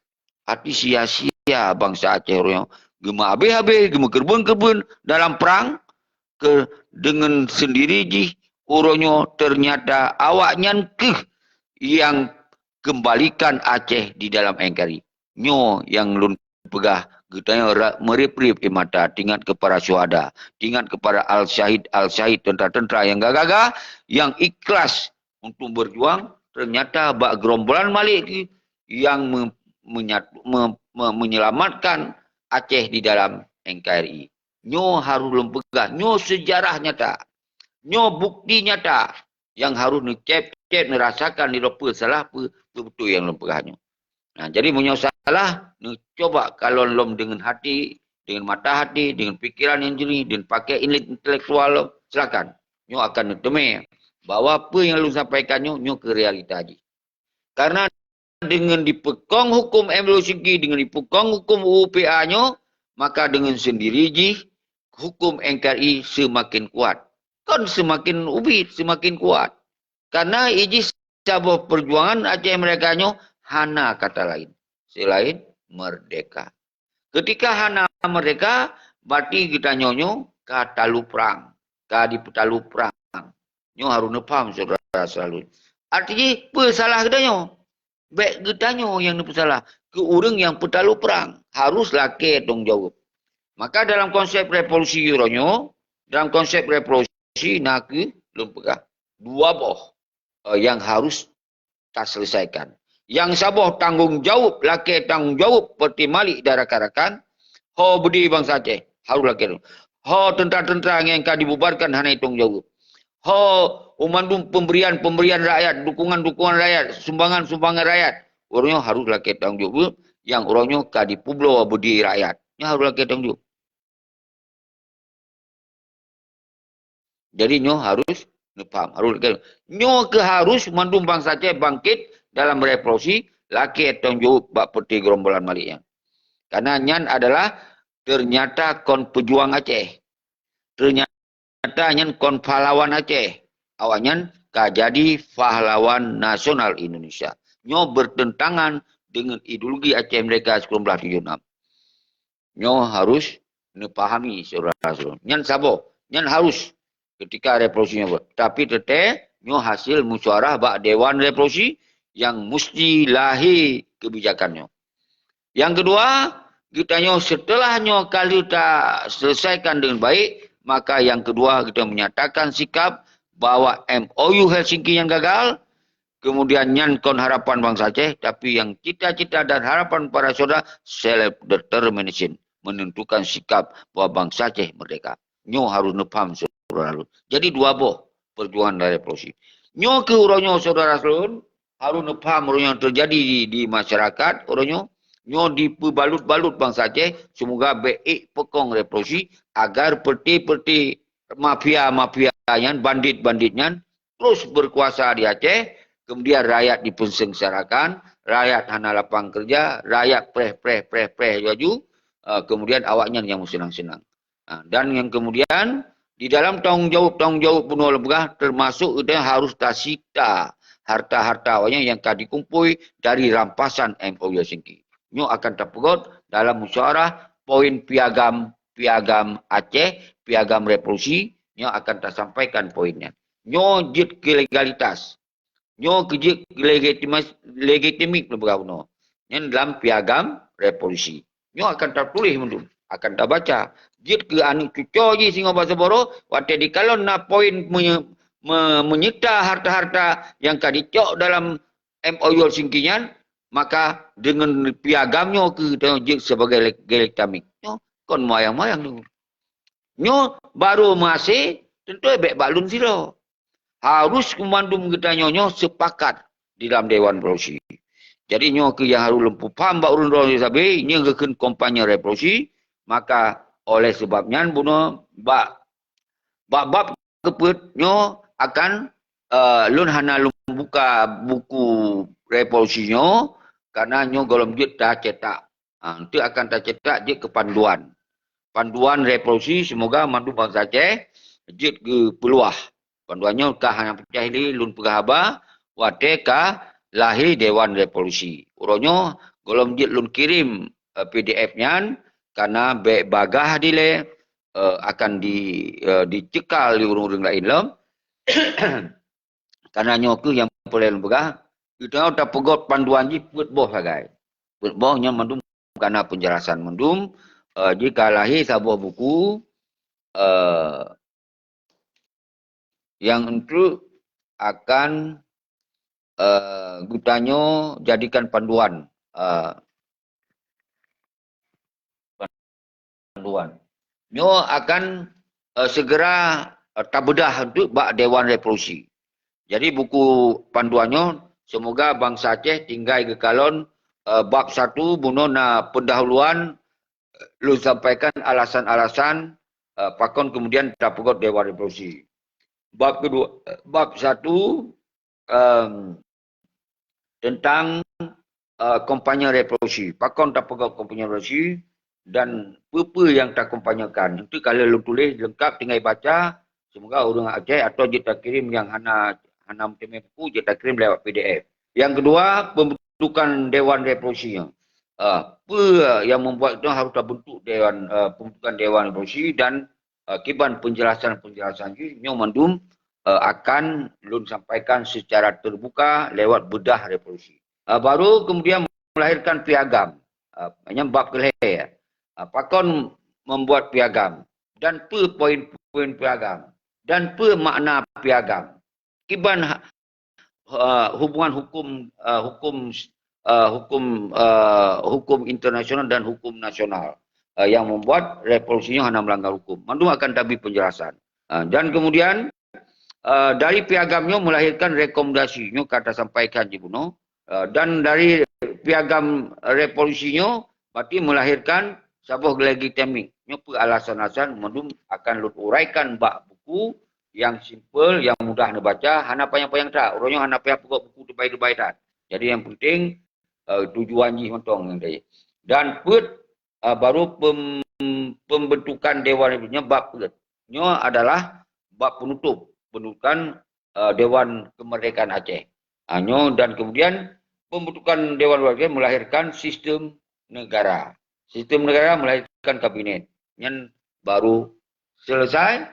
Arti sia-sia bansa Aceh uroe nyoe geumeuhabéh-habéh, geumeukeureubeuen-keureubeuen dalam prang, keu deungon seundiri jih uroe nyoe ternyata awaknyan keuh nyang keumbalikan Aceh di dalam N K R I. Nyoe nyang lôn peugah, geutanyoe ra-, meurib-rib ie mata, teuingat keu para syuhada, teuingat keu para al-syahid, al-syahid, teuntara-teuntara nyang gagah-gagah, nyang ikhlas untuk berjuang, ternyata bak gerombolan Malik tu nyang me-, menyat-, me-, me-, menyelamatkan Aceh di dalam N K R I. Nyoe harôh lôn peugah, nyoe seujarah nyata. Nyoe bukti nyata nyang harôh neucép-cép, neurasakan di droe peue salah, peue, peue beutôi nyang lôn peugah nyoe. Nah, jadi meunyoe salah, neucoba kalon lom deungon hati, deungon mata hati, deungon pikeran nyang jernih, deungon pakai intelektual lom, silakan. Nyoe akan neuteumé bahwa peue nyang lôn sampaikan nyoe, nyoe keuh realita jih. Karena deungon dipeukong huköm M W C G, deungon dipeukong huköm U U P A nyoe, maka deungon seundiri jih huköm N K R I seumaken kuat. Kon seumaken ubit, seumaken kuat. Karena ijih saboh peujuangan Aceh Merdeka nyoe hana kata laén selain merdeka. Ketika hana merdeka, berarti geutanyoe nyoe ka talu prang, ka dipeutalu prang. Nyoe harôh neupaham, syedara seulalu. Arti jih, peue salah geutanyoe? Bék geutanyoe nyang neupeusalah. Keu ureuëng nyang peutalu prang, harôh lakée tanggung jaweueb. Maka dalam konsep revolusi uroe nyoe, dalam konsep revolusi na keuh lôn peugah dua boh, eh, nyang harôh taseuleusakan. Nyang saboh tanggung jaweueb, lakée tanggung jaweueb Peuté Malik dan rakan-rakan, ho beudé bansa Aceh, harôh lakée. Ho teuntara-teuntara nyang ka dibubarkan hana tanggung jaweueb. Ho u mandum peubrian-peubrian rakyat, dukungan-dukungan rakyat, sumbangan-sumbangan rakyat, uroe nyoe harôh lakée tanggung jaweueb, nyang uroe nyoe ka dipeubloe beudé rakyat. Nyoe harôh lakée tanggung jaweueb. Jadi nyoe harôh neupaham, harôh lakée. Nyoe keuh harôh mandum bansa Aceh bangkét dalam revolusi, lakée tanggung jaweueb bak peuté gerombolan Malik nyan. Karena nyan adalah ternyata kon peujuang Aceh. Ternyata nyan kon pahlawan Aceh. Awaknyan ka jadi pahlawan nasional Indonesia. Nyoe bertentangan dengan ideologi Aceh Merdeka sikureueng blaih tujoh enam. Nyoe harôh neupahami, syedara-syedara. Nyan saboh, nyan harôh ketika revolusi nyoe. Tapi teuntée nyoe hasil musyawarah bak Dewan Revolusi nyang musti lahé keubijakan nyoe. Nyang keudua, Geutanyoe setelah nyoe ka lheueh taseleusaikan dengan baik, maka yang kedua kita menyatakan sikap bahwa M O U Helsinki yang gagal, kemudian nyan kon harapan bangsa Aceh, tapi yang cita-cita dan harapan para saudara self determination, menentukan sikap bahwa bangsa Aceh merdeka. Nyoe harus neupaham saudara lôn. Jadi dua boh perjuangan dari revolusi. Nyoe keuh uroe nyoe saudara lôn, harus neupaham uroe nyoe terjadi di, di masyarakat uroe nyoe. Nyoe dipeubalut-balut bangsa Aceh, semoga bék ék peukong revolusi agar peureté-peureté mafia-mafia nyan, bandit-bandit nyan terus berkuasa di Aceh, kemudian rakyat dipeusengsarakan, rakyat hana lapang kerja, rakyat preh, preh, preh, preh laju, eh, kemudian awaknyan yang senang-senang. Ha, dan yang kemudian, di dalam tanggung jawab-tanggung jawab bunoe lôn peugah, termasuk kita harus tasita harta-harta awaknyan yang ka dikumpul dari rampasan M O U Helsinki. Nyoe akan tapeugot dalam musyawarah poin piagam, piagam Aceh, piagam revolusi, nyoe akan tasampaikan poin nyan. Nyoe jeuet keu legalitas. Nyoe keu jeuet keu legitimas-, legitimik lôn peugah bunoe. Nyan dalam piagam revolusi. Nyoe akan tatuléh mandum, akan tabaca. Jeuet keu aneuk cucoe jih singoh bak Seuboro, watée dikalon na poin menye-, me-, menyita harta-harta nyang ka jicok dalam M O U Helsinki nyan, maka deungon piagam nyoe keuh tanyoe jeuet sibagai le-, legitimik. Nyoe kon mayang-mayang nyoe. Nyoe barô meuhasé, teuntée bék bak lôn sidroe. Harus keu mandum geutanyoe nyoe sepakat di dalam Dewan Revolusi. Jadi nyoe keuh nyang harus lôn peupaham bak ureuëng droe sabe, nyoe geukheun kampanye revolusi, maka oleh sebab nyan bunoe bak, bak bab keupeuet nyoe akan, eh, lôn hana lôn buka buku revolusi nyoe, karena nyoe gohlom jeuet tacetak. Ha, enteuk akan tacetak jeuet keu panduan. Panduan revolusi, semoga mandum bansa Aceh jeuet geupeuluah. Panduan nyoe ka hana peucah lé lôn peugah haba, watée ka lahé Dewan Revolusi. Uroe nyoe gohlom jeuet lôn kirém, eh, P D F nyan, karena bék bagaih dilée, eh, akan di, eh, dicekal lé ureuëng-ureuëng laén lom. Karena nyoe keuh nyang peureulée lôn peugah, geutanyoe tapeugot panduan jih peuet boh sagai. Peuet boh nyan mandum kana penjelasan mandum, eh, jih ka lahé saboh buku, eh, nyang enteuk akan, eh, geutanyoe jadikan panduan, eh, panduan. Nyoe akan, eh, segera, eh, tabeudah enteuk bak Dewan Revolusi. Jadi buku panduan nyoe, semoga bansa Aceh tinggai geukalon, eh, bab satu bunoe na pendahuluan, eh, lôn sampaikan alasan-alasan, eh, pakon kemudian tapeugot Dewan Revolusi. Bab kedua, eh, bab satu, em, tentang, eh, kampanye revolusi. Pakon tapeugot kampanye revolusi dan peue-peue nyang takampanyekan. Itu kalau lôn tuléh lengkap tinggai baca, semoga ureuëng Aceh atau jeuet takirém nyang hana, hana meuteumé buku, jeuet takirém lewat P D F. Yang kedua, pembentukan Dewan Revolusi. Eh, peue yang membuat kita harus tabentuk Dewan, eh, pembentukan Dewan Revolusi dan, eh, kiban penjelasan-penjelasan jih nyoe mandum, eh, akan lôn sampaikan secara terbuka lewat beudah revolusi. Eh, baru kemudian melahirkan piagam. Eh, nyang bab keulhée. Eh, pakon membuat piagam dan peue poin-poin piagam dan peue makna piagam. Kiban ha-, eh, hubungan hukum, eh, hukum, eh, hukum, eh, hukum internasional dan hukum nasional, eh, yang membuat revolusi nyoe hana melanggar hukum. Mandum akan tabri penjelasan. Eh, dan kemudian, eh, dari piagam nyoe melahirkan rekomendasi. Nyoe ka tasampaikan jih bunoe. Eh, dan dari piagam revolusi nyoe berarti melahirkan saboh legitimik. Nyoe peue alasan-alasan mandum akan lôn uraikan bak buku yang simple, yang mudah neubaca, hana panyang-panyang that. Uroe nyoe hana payah peugot buku teubai-teubai that. Jadi yang penting, eh, tujuan jih mantong nyang tadi. Dan peuet, eh, baru pem-, pembentukan Dewan Revolusi nyoe bab peuet. Nyoe adalah bab penutup, pembentukan, eh, Dewan Kemerdekaan Aceh. Ah, nyoe dan kemudian pembentukan Dewan Revolusi melahirkan sistem negara. Sistem negara melahirkan kabinet. Nyan baru selesai,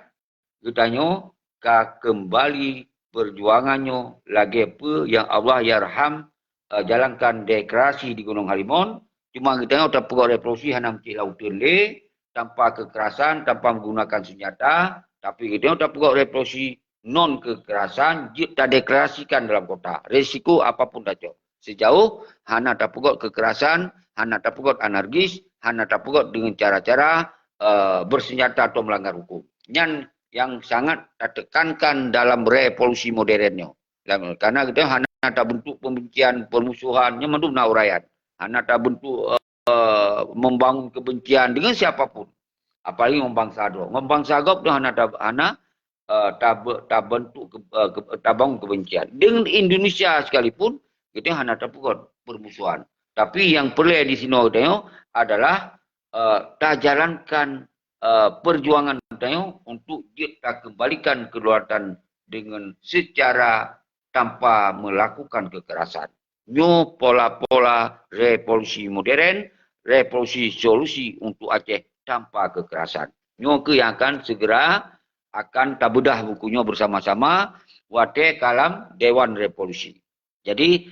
geutanyoe ka keumbali perjuangan nyoe lagée peue nyang Allahyarham, eh, jalankan deklarasi di Gunong Halimon, Cuma geutanyoe tapeugot revolusi hana meucit lauteun lé, tanpa kekerasan, tanpa menggunakan senjata, tapi geutanyoe tapeugot revolusi non kekerasan, jeuet tadeklarasikan dalam kota. Risiko apapun tacok. Sejauh hana tapeugot kekerasan, hana tapeugot anarkis, hana tapeugot dengan cara-cara, eh, bersenjata atau melanggar hukum. Nyan yang sangat tatekankan dalam revolusi modern nyoe. Lam-, karena kita hana tabentuk pembencian, permusuhan, nyan mandum na uraian. Hana tabentuk, eh, membangun kebencian dengan siapapun. Apalagi ngon bansa droe. Ngon bansa gob tu hana ta-, hana, eh, tabe-, tabentuk ke-, eh, ke-, tabangun kebencian. Dengan Indonesia sekalipun, kita hana tapeugot permusuhan. Tapi yang perlu di sinoe geutanyoe adalah, eh, tajalankan, eh, perjuangan geutanyoe untuk jeuet takembalikan kedaulatan dengan secara tanpa melakukan kekerasan. Nyoe pola-pola revolusi modern, revolusi solusi untuk Aceh tanpa kekerasan. Nyoe keuh yang akan segera akan tabedah buku nyoe bersama-sama watée kalam Dewan Revolusi. Jadi,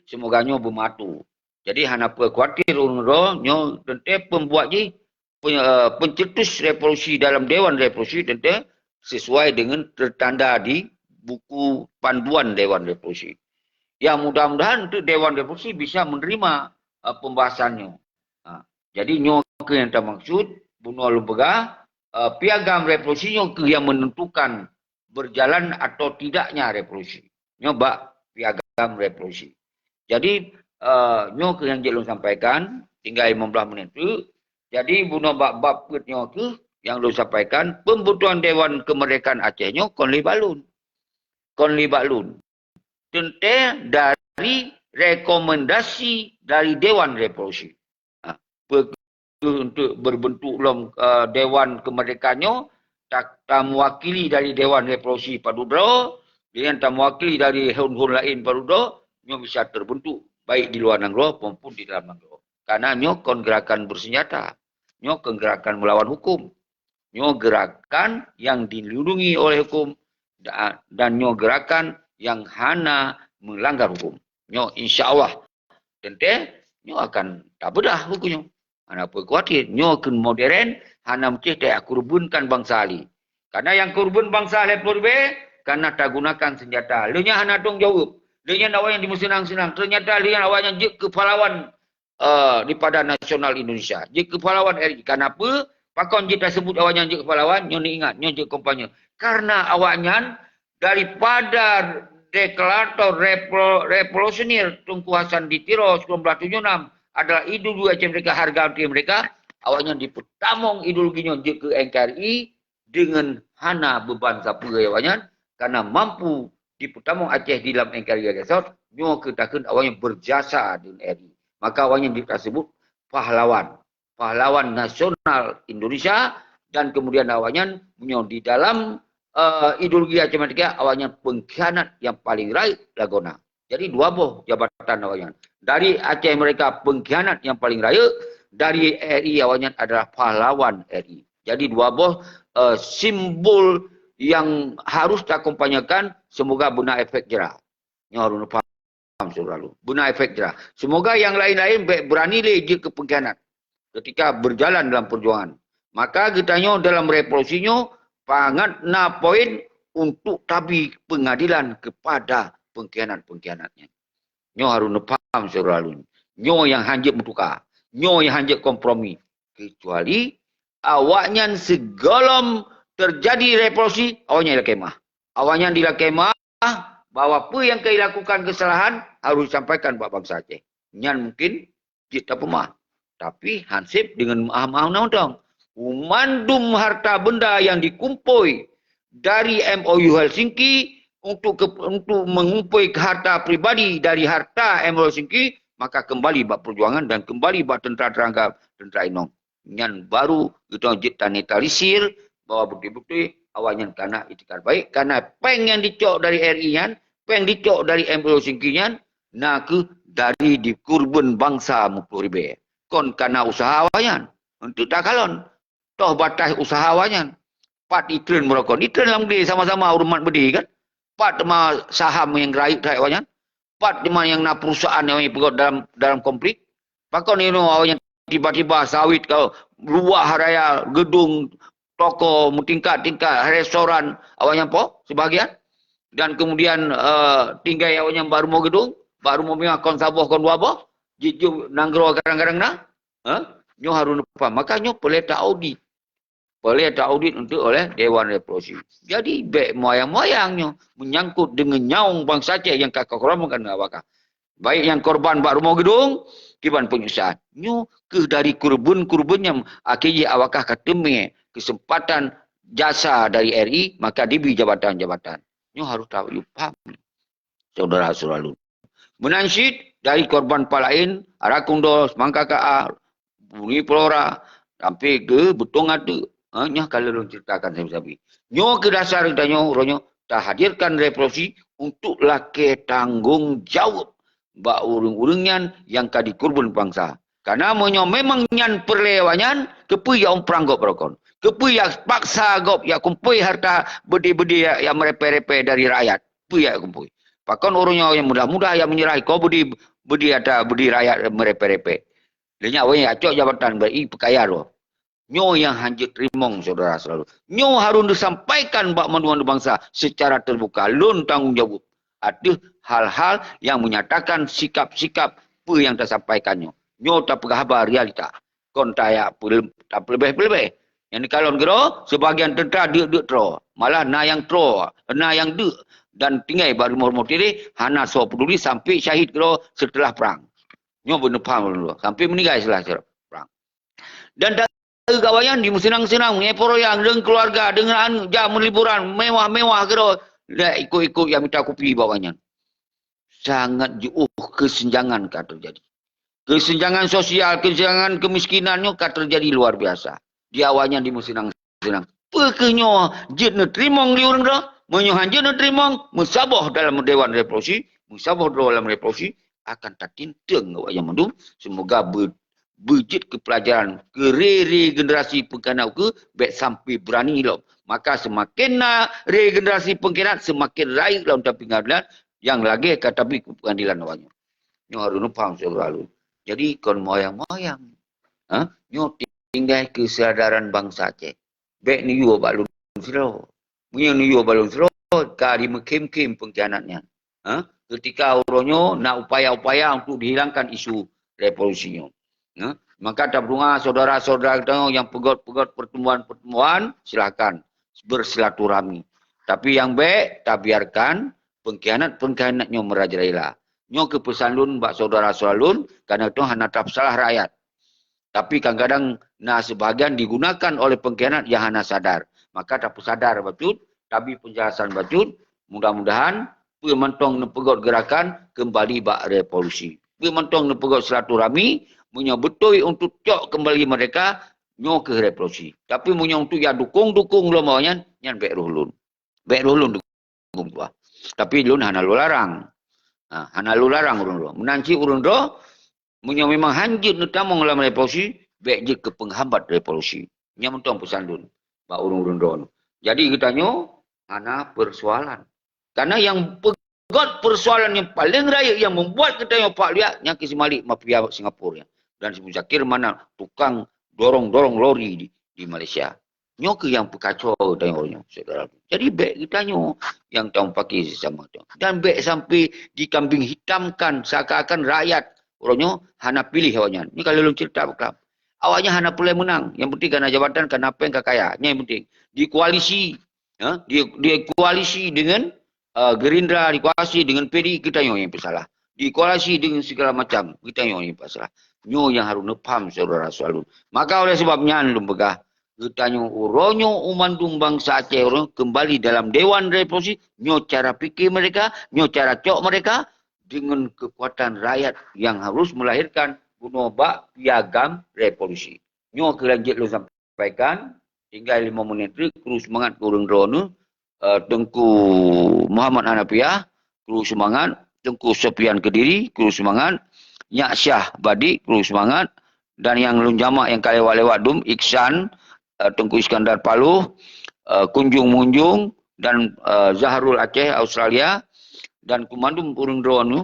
semoga nyoe beumatu. Jadi, hana peue khawatir ureuëng droe nyoe teuntée pembuat jih pe-, eh, pencetus revolusi dalam Dewan Revolusi teuntée sesuai dengan tertanda di buku panduan Dewan Revolusi. Ya, mudah-mudahan untuk Dewan Revolusi bisa menerima, eh, pembahasan nyoe. Ha, jadi nyoe keuh yang tamaksud, bunoe lôn peugah, eh, piagam revolusi nyoe keuh yang menentukan berjalan atau tidaknya revolusi. Nyoe bak piagam revolusi. Jadi, eh, nyoe keuh yang jeuet lôn sampaikan, tinggai lima belas menit tu. Jadi, bunoe bak bab peuet nyoe keuh yang lôn sampaikan, pembentukan Dewan Kemerdekaan Aceh nyoe kon lé bak lôn. Kon lé bak lôn. Teuntée dari rekomendasi dari Dewan Revolusi. Ha, peue keuh untuk berbentuk lom, eh, Dewan Kemerdekaan nyoe, ta-, tamewakili dari Dewan Revolusi padub droe, dengan tamewakili dari hon-hon laén padub droe, nyoe bisa terbentuk baik di luar nanggroe maupun di dalam nanggroe. Karena nyoe kon gerakan bersenjata. Nyoe kon gerakan melawan hukum. Nyoe gerakan yang dilindungi oleh hukum da-, dan nyoe gerakan yang hana melanggar hukum. Nyoe insya Allah teuntée nyoe akan tabedah buku nyoe. Hana peue khawatir, nyoe keuh modern, hana meucéh takurbankan bansa lé. Karena yang kurban bansa lé peureubée, karena tagunakan senjata. Lé nyan hana tanggung jaweueb. Lé nyan awaknyan dimeuseunang-seunang. Ternyata lé nyan awaknyan jeuet keu pahlawan, eh, daripada nasional Indonesia. Jeuet keu pahlawan R I. Kenapa? Pakon jeuet tasebut awaknyan jeuet keu pahlawan? Nyoe neuingat, nyoe jeuet kampanye. Karena awaknyan daripada deklarator repro-, revolusioner Teungku Hasan di Tiro sembilan belas tujuh enam adalah ideologi Aceh Merdeka, harga diri mereka, awaknyan dipeutamong ideologi nyoe jeuet keu N K R I dengan hana beban sapeue awaknyan, karena mampu dipeutamong Aceh di dalam N K R I lagée soe, nyoe keuh takheun awaknyan berjasa dengan R I. Maka awaknyan jeuet tasebut pahlawan. Pahlawan nasional Indonesia, dan kemudian awaknyan meunyoe di dalam, eh, ideologi Aceh Merdeka, awaknyan pengkhianat yang paling rayeuk lagoe na. Jadi dua boh jabatan awaknyan. Dari Aceh Merdeka pengkhianat yang paling rayeuk, dari R I awaknyan adalah pahlawan R I. Jadi dua boh, eh, simbol yang harus takampanyekan, semoga beuna efek jera. Nyoe harus paham. Saudara. Beuna efek jera. Semoga yang lain-lain bék berani lé jeuet keu pengkhianat ketika berjalan dalam perjuangan. Maka geutanyoe dalam revolusi nyoe pangat na poin untuk tabi pengadilan kepada pengkhianat-pengkhianat nyan. Nyoe harus neupaham saudara lôn. Nyoe nyang hanjeuet meutuka. Nyoe nyang hanjeuet kompromi. Kecuali awaknyan sigohlom terjadi revolusi, awaknyan ilakée meuah. Awaknyan dilakée meuah bahwa peue nyang ka ilakukan keusalahan harus disampaikan bak bansa Aceh. Nyan mungkin jeuet tapeumeuah. Tapi hanseb deungon meuah-meuah mantong. Mandum harta benda yang dikumpul dari M O U Helsinki untuk ke, untuk mengumpul harta pribadi dari harta M O U Helsinki, maka kembali bak perjuangan dan kembali bak tentara terangkap, tentara inong. Nyan baru geutanyoe jeuet tanetralisir bahwa beutôi-beutôi awaknyan kana itikad baik, karena péng nyang dicok dari R I nyan, péng dicok dari M O U Helsinki nyan, na kheueh dari dikurban bansa meutuah ribée. Kon kana usaha awaknyan. Untuk takalon, toh bataih usaha awaknyan. Pat itreun meurokon, itreun lam gede sama-sama umat bede kan? Pat teuma saham nyang rayeuk that awaknyan? Pat teuma nyang na perusahaan nyang peugot dalam, dalam konflik? Pakon inoe awaknyan tiba-tiba sawit ka, ruah raya, gedung, toko meutingkat-tingkat, restoran, awaknyan po sebahagian. Dan kemudian, eh, tinggai awaknyan bak rumoh gedung, bak rumoh mewah kon saboh kon dua boh, jijok nanggroe kadang-kadang na. Ha? Nyoe harus paham. Maka nyoe peureulée ta audit. Peureulée ta audit untuk oleh Dewan Revolusi. Jadi, bék moyang-moyang nyoe menyangkut deungon nyawöng bansa Aceh nyang ka keureubeuen keu awaknyan. Baik nyang korban bak rumoh gedung, kiban peunyiksaan. Nyoe keuh dari keureubeuen-keureubeuen nyang akhé jih awaknyan ka teumé keuseumpatan jasa dari R I, maka dibri jabatan-jabatan. Nyoe harus ta paham, syedara-syedara lôn. Meunan cit dari korban pat laén, Arakundo, Semangka Ka A, Bumi Pelora, sampai ke Beutong Ateuk. Ha, nyoe ka lôn ceritakan sabe-sabe. Nyoe keuh dasar geutanyoe, uroe nyoe tahadirkan revolusi untuk lakée tanggong jaweueb bak ureuëng-ureuëng nyan nyang ka dikeureubeuen bansa. Karena meunyoe memang nyan peureulée awaknyan, keupeue jak umprang gob rukon? Keupeue jak paksa gob jak kumpôi harta beudé-beudé jak, jak meurepée-repée dari rakyat? Peue jak kumpôi? Pakon ureuëng nyoe nyang mudah-mudah jak meunyeurah iko beudé, beudé ata beudé rakyat meurepée-repée? Lé nyan awaknyan jak cok jabatan beu i peukaya droe. Nyoe nyang hana jeuet teurimong, syedara-syedara lôn. Nyoe harus disampaikan bak mandum-mandum bansa secara terbuka. Lôn tanggong jaweueb ateueh hal-hal nyang menyatakan sikap-sikap peue nyang tasampaikan nyoe. Nyoe tapeugah haba realita. Kon tajak peule-, tapeuleubeh-peuleubeh. Nyang dikalon keudroe, sebagian teuntra deuk-deuk troe. Malah na nyang troe, na nyang deuk dan tinggai bak rumoh-rumoh tireh, hana soe peuduli sampai syahid keudroe seuteulah prang. Nyoe beuneupham lôn, sampai meuninggai seuteulah perang. Dan taeu awaknyan dimeuseunang-seunang, meunyeupeuroyang deungon keuluwarga, deungon aneuk, jak meuliburan mewah-mewah keudroe, lé ikot-ikot jak mita kupi bak awaknyan. Sangat jiôh keuseunjangan ka teujadi. Keuseunjangan sosial, keuseunjangan keumiskinan nyoe ka teujadi luar biasa. Di awaknyan dimeuseunang-seunang. Peu kheueh nyoe jeuet neuteurimong lé ureuëng droe? Meunyoe hana jeuet neuteurimong, meusaboh dalam Dewan Revolusi, meusaboh dalam revolusi, akan tatinteung awaknyan mandum. Seumoga beu-, beujeuet keu peulajaran keu re-re generasi peungkhianat ukeue, bék sampai beurani lom. Maka seumaken na re-generasi peungkhianat, seumaken rayeuk lom tapi pengadilan nyang lagée ka tabri keu pengadilan awaknyan. Nyoe harôh neupaham syedara lôn. Jadi kon moyang-moyang. Ha? Nyoe tinggai keusadaran bansa Aceh. Bék neuyue bak lôn sidroe. Meunyoe neuyue bak lôn sidroe, ka dimeukhém-khém peungkhianat nyan. Ha? Ketika uroe nyoe na upaya-upaya untuk dihilangkan isu revolusi nyoe. Ha? Maka tapeudonga syedara-syedara geutanyoe nyang peugét-peugét pertemuan-pertemuan, silakan bersilaturahmi. Tapi nyang bék tabiarkan peungkhianat-peungkhianat nyoe meurajalela. Nyoe keuh peusan lôn bak syedara-syedara lôn, kareuna toh hana tapeusalah rakyat. Tapi kadang-kadang na seubahagian digunakan oleh peungkhianat nyang hana sadar. Maka tapeusadar bacut, tabri peunjelasan bacut, mudah-mudahan peue mantong neupeugét geurakan keumbali bak revolusi. Peue mantong neupeugét silaturahmi, meunyoe beutôi untuk cok keumbali merdeka, nyoe keuh revolusi. Tapi meunyoe untuk jak dukong-dukong lom awaknyan, nyan bék roh lôn. Bék roh lôn dukong tuah. Tapi lôn hana lôn larang. Ha, hana lôn larang ureuëng droe. Meunan cit ureuëng droe, meunyoe memang hana jeuet neutamong lam revolusi, bék jeuet keu peunghambat revolusi. Nyan mantong peusan lôn bak ureuëng-ureuëng droe. Jadi geutanyoe hana peusoalan. Karena nyang peugét peusoalan nyang paleng rayeuk nyang membuat geutanyoe pak liak, nyan keuh si Malik mafia Singapura nyan. Dan si Muzakir Manaf tukang dorong-dorong lori di, di Malaysia. Nyoe keuh nyang peukacau geutanyoe uroe nyoe, syedara. Jadi bék geutanyoe nyang tameupaké sesama tanyoe. Dan bék sampai dikambing hitamkan seakan-akan rakyat uroe nyoe hana piléh awaknyan. Nyoe ka lôn cerita bak klam. Awaknyan hana peureulée meunang. Nyang penting ka na jabatan, ka na péng, ka kaya. Nyan nyang penting. Dikoalisi, ha? Di, dikoalisi dengan, eh, Gerindra, dikoalisi dengan P D I, geutanyoe nyang peusalah. Dikoalisi dengan segala macam, geutanyoe nyang peusalah. Nyoe nyang harôh neupaham syedara-syedara lôn. Maka oleh sebab nyan lôn peugah, geutanyoe uroe nyoe u mandum bansa Aceh uroe nyoe keumbali dalam Dewan Revolusi, nyoe cara pikir mereka, nyoe cara cok mereka, dengan kekuatan rakyat nyang harôh melahirkan bunoe bak piagam revolusi. Nyoe keuh nyang jeuet lôn sampaikan, tinggai lima menit treuk, kru seumangat keu ureuëng droeneuh, eh, Teungku Muhammad Hanafiah, kru seumangat, Teungku Sofian Kediri, kru seumangat, Nyak Syah Badik, kru seumangat, dan nyang lôn jamak nyang ka lewat-lewat dum, Iksan, eh, Teungku Iskandar Paloh, eh, Kunjung Munjung, dan, eh, Zahrul Aceh, Australia, dan keu mandum ureuëng droeneuh,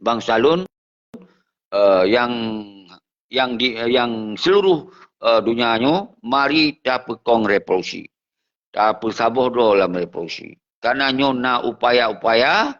bansa lôn, eh, nyang nyang di, nyang seluruh, eh, donya nyoe, mari tapeukong revolusi. Tapeusaboh droe lam revolusi. Karena nyoe na upaya-upaya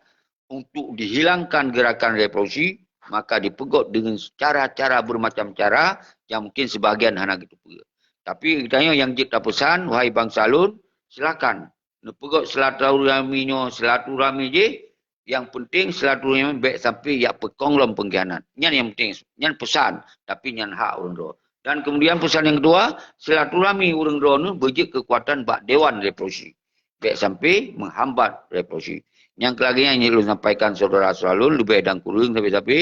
untuk dihilangkan gerakan revolusi, maka dipeugot dengan cara-cara bermacam cara yang mungkin sebahagian hana geuteupeue. Tapi geutanyoe nyang jeuet tapeusan, wahai bansa lôn, silakan neupeugot silaturahmi nyoe, silaturahmi jih, yang penting silaturahmi bék sampai jak peukong lom pengkhianat. Nyan yang penting, nyan pesan, tapi nyan hak ureuëng droe. Dan kemudian pesan yang kedua, silaturahmi ureuëng droe nyoe beujeuet kekuatan bak dewan revolusi. Bék sampai menghambat revolusi. Nyang keu lagée nyan lôn sampaikan syedara-syedara lôn, leubeh dan kureueng sabe-sabe,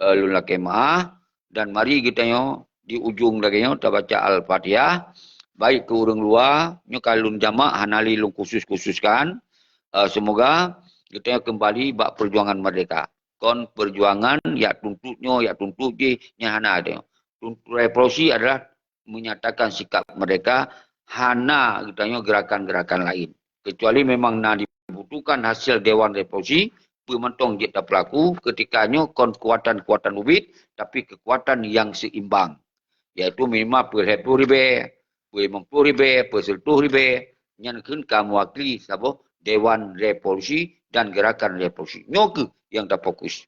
eh, lôn lakée meuáh. Dan mari geutanyoe di ujong lagée nyoe tabaca Al-Fatihah, baik keu ureuëng luwa, nyoe ka lôn jamak hana lé lôn khusus-khususkan. Eh, semoga geutanyoe kembali bak perjuangan merdeka. Kon perjuangan jak tuntot nyoe, jak tuntot jih, nyan hana geutanyoe. Tuntot revolusi adalah menyatakan sikap merdeka, hana geutanyoe gerakan-gerakan lain. Kecuali memang na dibutuhkan hasil dewan revolusi, peue mantong jeuet tapeulaku, ketika nyoe kon kekuatan-kekuatan ubit, tapi kekuatan yang seimbang. Yaitu minimal peuet ploh ribée, peuet limong ploh ribée, peuet sireutoh ribée, nyan kheun ka mewakili saboh dewan revolusi dan gerakan revolusi. Nyoe keuh nyang tafokus.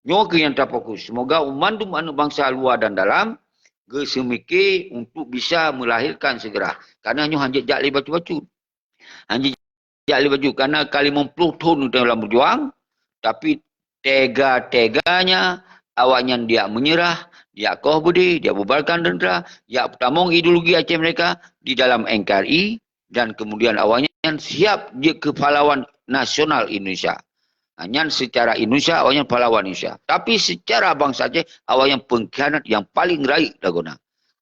Nyoe keuh nyang tafokus. Semoga mandum aneuëk bansa luwa dan dalam geuseumike untuk bisa melahirkan segera. Karena nyoe hanjeuet jak lé bacut-bacut. Hanjeuet jak lé bacut. Karena ka limong ploh thon geutanyoe lam berjuang, tapi tega-teganya awaknyan diak menyerah, diak koh beudé, diak bubarkan tentara, diak peutamong ideologi Aceh Merdeka di dalam N K R I, dan kemudian awaknyan siap jeuet keu pahlawan nasional Indonesia. Ha, nyan secara Indonesia, awaknyan pahlawan Indonesia. Tapi secara bansa Aceh, awaknyan pengkhianat yang paling rayeuk lagoe na.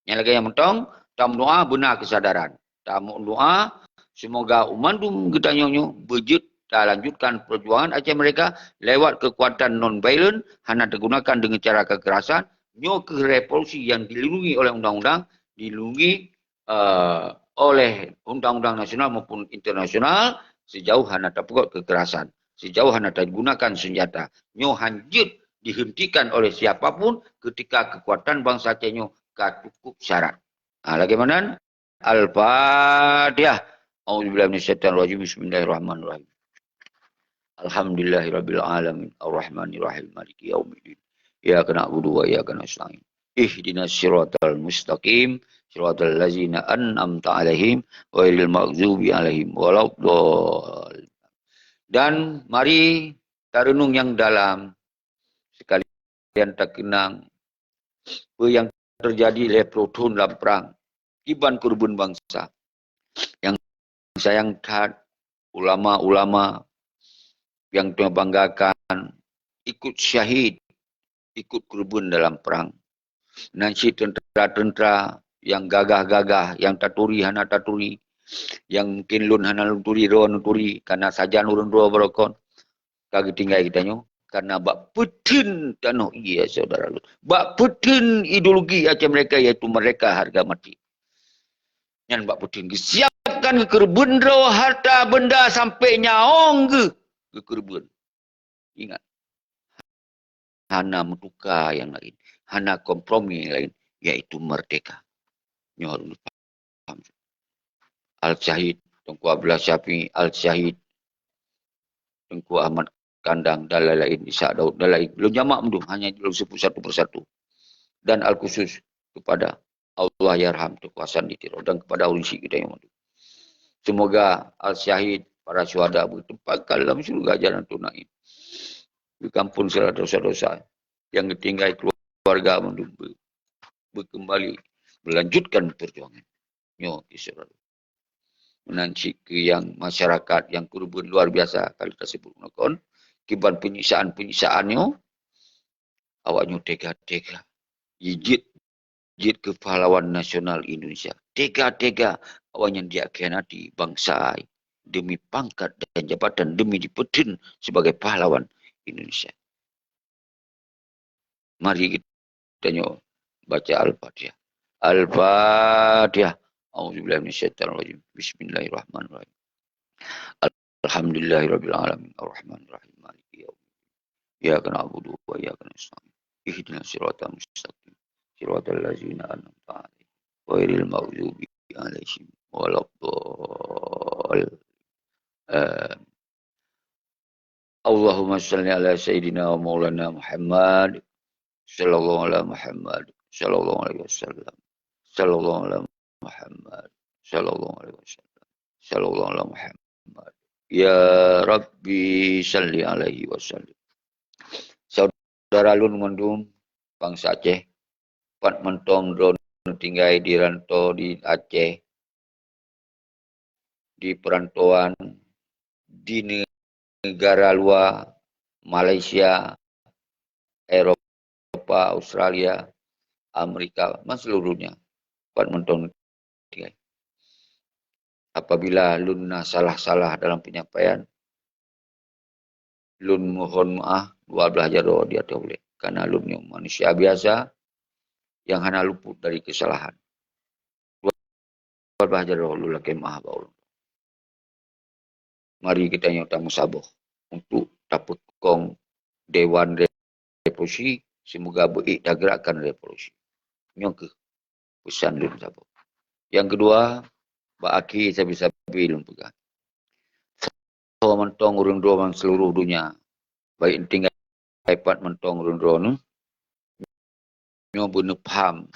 Nyang lagée nyan mantong, tameudoá beuna keusadaran. Tameudoá, semoga mandum geutanyoe nyoe beujeuet talanjutkan perjuangan Aceh Merdeka lewat kekuatan non-violent, hana digunakan dengan cara kekerasan. Nyoe keuh revolusi yang dilindungi oleh undang-undang, dilindungi eh, oleh undang-undang nasional maupun internasional, sejauh hana tapeugot kekerasan, sejauh hana tagunakan senjata. Nyoe hanjeuet dihentikan oleh siapa pun ketika kekuatan bansa Aceh nyoe ka cukup syarat. Ha, lagée meunan? Al-Fatihah. A'udzubillahi minasyaitonirrajim. Bismillahirrahmanirrahim. Alhamdulillahirabbil alamin. Arrahmanirrahim. Maliki yaumiddin. Iyyaka na'budu wa iyyaka nasta'in. Ihdinas siratal mustaqim. Siratal ladzina an'amta 'alaihim ghairil maghdubi 'alaihim waladdallin. Dan mari tarenung nyang dalam, sekalian takeunang peue nyang teujadi lhée ploh thon lam prang kiban keureubeuen bansa. Nyang sayang that, ulama-ulama nyang teubanggakan ikot syahid, ikot keureubeuen dalam prang. Nan cit teuntara-teuntara nyang gagah-gagah, nyang taturi hana taturi, nyang mungken lôn hana lôn turi, droe neuturi, kana sajan ureuëng droe barokon. Ka geutinggai geutanyoe, kana bak peuteun tanoh ié, syedara lôn. Bak peuteun ideologi Aceh Merdeka, yaitu merdeka harga mati. Nyan bak peuteun geusiapkan geukeureubeuen droe harta benda sampai nyawöng geuh geukeureubeuen. Ingat, hana meutuka nyang laén, hana kompromi nyang laén, yaitu merdeka. Nyoe harôh neupaham. Al-Syahid Teungku Abdullah Syafi'i, Al-Syahid Teungku Ahmad Kandang dan lain-lain, Ishak Daud dan lain. Lôn jamak mandum, hanya lôn sebut satu persatu. Dan al-khusus kepada Allahyarham Teungku Hasan di Tiro dan kepada ureuëng syik geutanyoe mandum. Semoga al-syahid, para syuhada, beuteumpangkan lam syeuruga Jannatul Naim. Geukampun segala dosa-dosa nyang geutinggai keluarga mandum be-, beukeumbali melanjutkan perjuangan. Nyoe, syedara. Meunan cit keu nyang masyarakat nyang keureubeuen luar biasa ka lheueh tasebut ngon kon, kiban penyiksaan-penyiksaan nyoe, awak nyoe tega-tega. Jijeuet, jeuet keu pahlawan nasional Indonesia. Tega-tega awak nyan diakhianati bansa demi pangkat dan jabatan, demi dipeuteun sebagai pahlawan Indonesia. Mari geutanyoe baca Al-Fatihah. Al-Fatihah. A'udzubillahi minasyaitonirrajim. Bismillahirrahmanirrahim. Alhamdulillahirabbil alamin. Arrahmanirrahim. Maliki yaumiddin. Iyyaka na'budu wa iyyaka nasta'in. Ihdinas siratal mustaqim. siratal ladzina an'amta 'alaihim, ghairil maghdubi 'alaihim waladdallin. Eh, Allahumma shalli ala sayyidina wa maulana Muhammad, sallallahu ala Muhammad, sallallahu alaihi wasallam, sallallahu ala Muhammad, sallallahu alaihi wasallam, sallallahu ala Muhammad. Ya Rabbi, shalli alaihi wasallim. Saudara lôn mandum, bansa Aceh, pat mantong droeneuh tinggai di rantau di Aceh, di perantauan, di negara luwa, Malaysia, Eropa, Australia, Amerika, man seluruh dunia, pat mantong tinggai. Apabila lôn na salah-salah dalam penyampaian, lôn mohon maaf dua blah jaroe di ateueh ulèe. Karena lôn nyoe manusia biasa nyang hana luput dari kesalahan. Dua blah jaroe lôn lakèe maaf bak ulôn. Mari geutanyoe tameusaboh untuk tapeukong Dewan Revolusi, semoga beuék tagerakkan revolusi. Nyoe keuh peusan lôn saboh. Nyang keudua, bak akhé sabe-sabe lôn peugah. Soe mantong ureueng droeneuh seluruh dunia, baik tinggai pat mantong ureueng droeneuh, nyoe beuneupham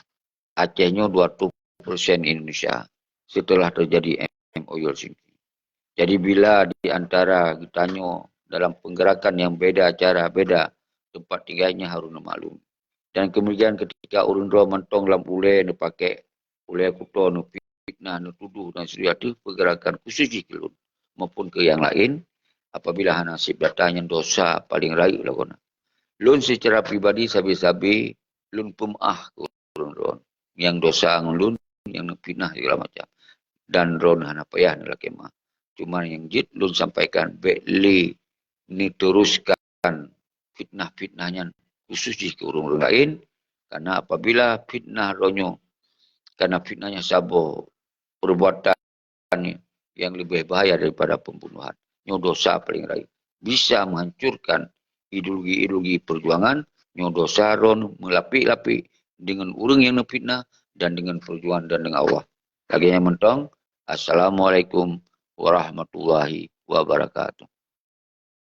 Aceh nyoe dua ratus persen Indonesia setelah terjadi M O U Helsinki. Jadi bila di antara geutanyoe dalam penggerakan yang beda cara, beda tempat tinggalnya, harus neumaklum. Dan kemudian ketika ureueng droe mantong lam ulèe neupaké ulèe kuto, neufitnah, neutuduh dan seterusnya, itu pergerakan khusus jih keu lôn maupun keu nyang laén, apabila hana sép data, nyan dosa paleng rayeuk lagoena. Lôn secara pribadi sabe-sabe lôn peumeu'ah keu ureueng droe nyang dosa ngon lôn, nyang neufitnah segala macam. Dan droe hana payah neulakèe meu'ah. Cuma nyang jeuet lôn sampaikan, bèk lé neuteruskan fitnah-fitnah nyan khusus jih keu ureueng-ureueng laén, karena apabila fitnah droe nyoe, karena fitnah nyan saboh perbuatan yang lebih bahaya daripada pembunuhan. Nyoe dosa paleng rayeuk. Bisa menghancurkan ideologi-ideologi perjuangan, nyoe dosa droe meulapik-lapik dengan ureueng nyang neufitnah dan dengan perjuangan dan dengan Allah. Lagèe nyan mantong, Assalamualaikum warahmatullahi wabarakatuh.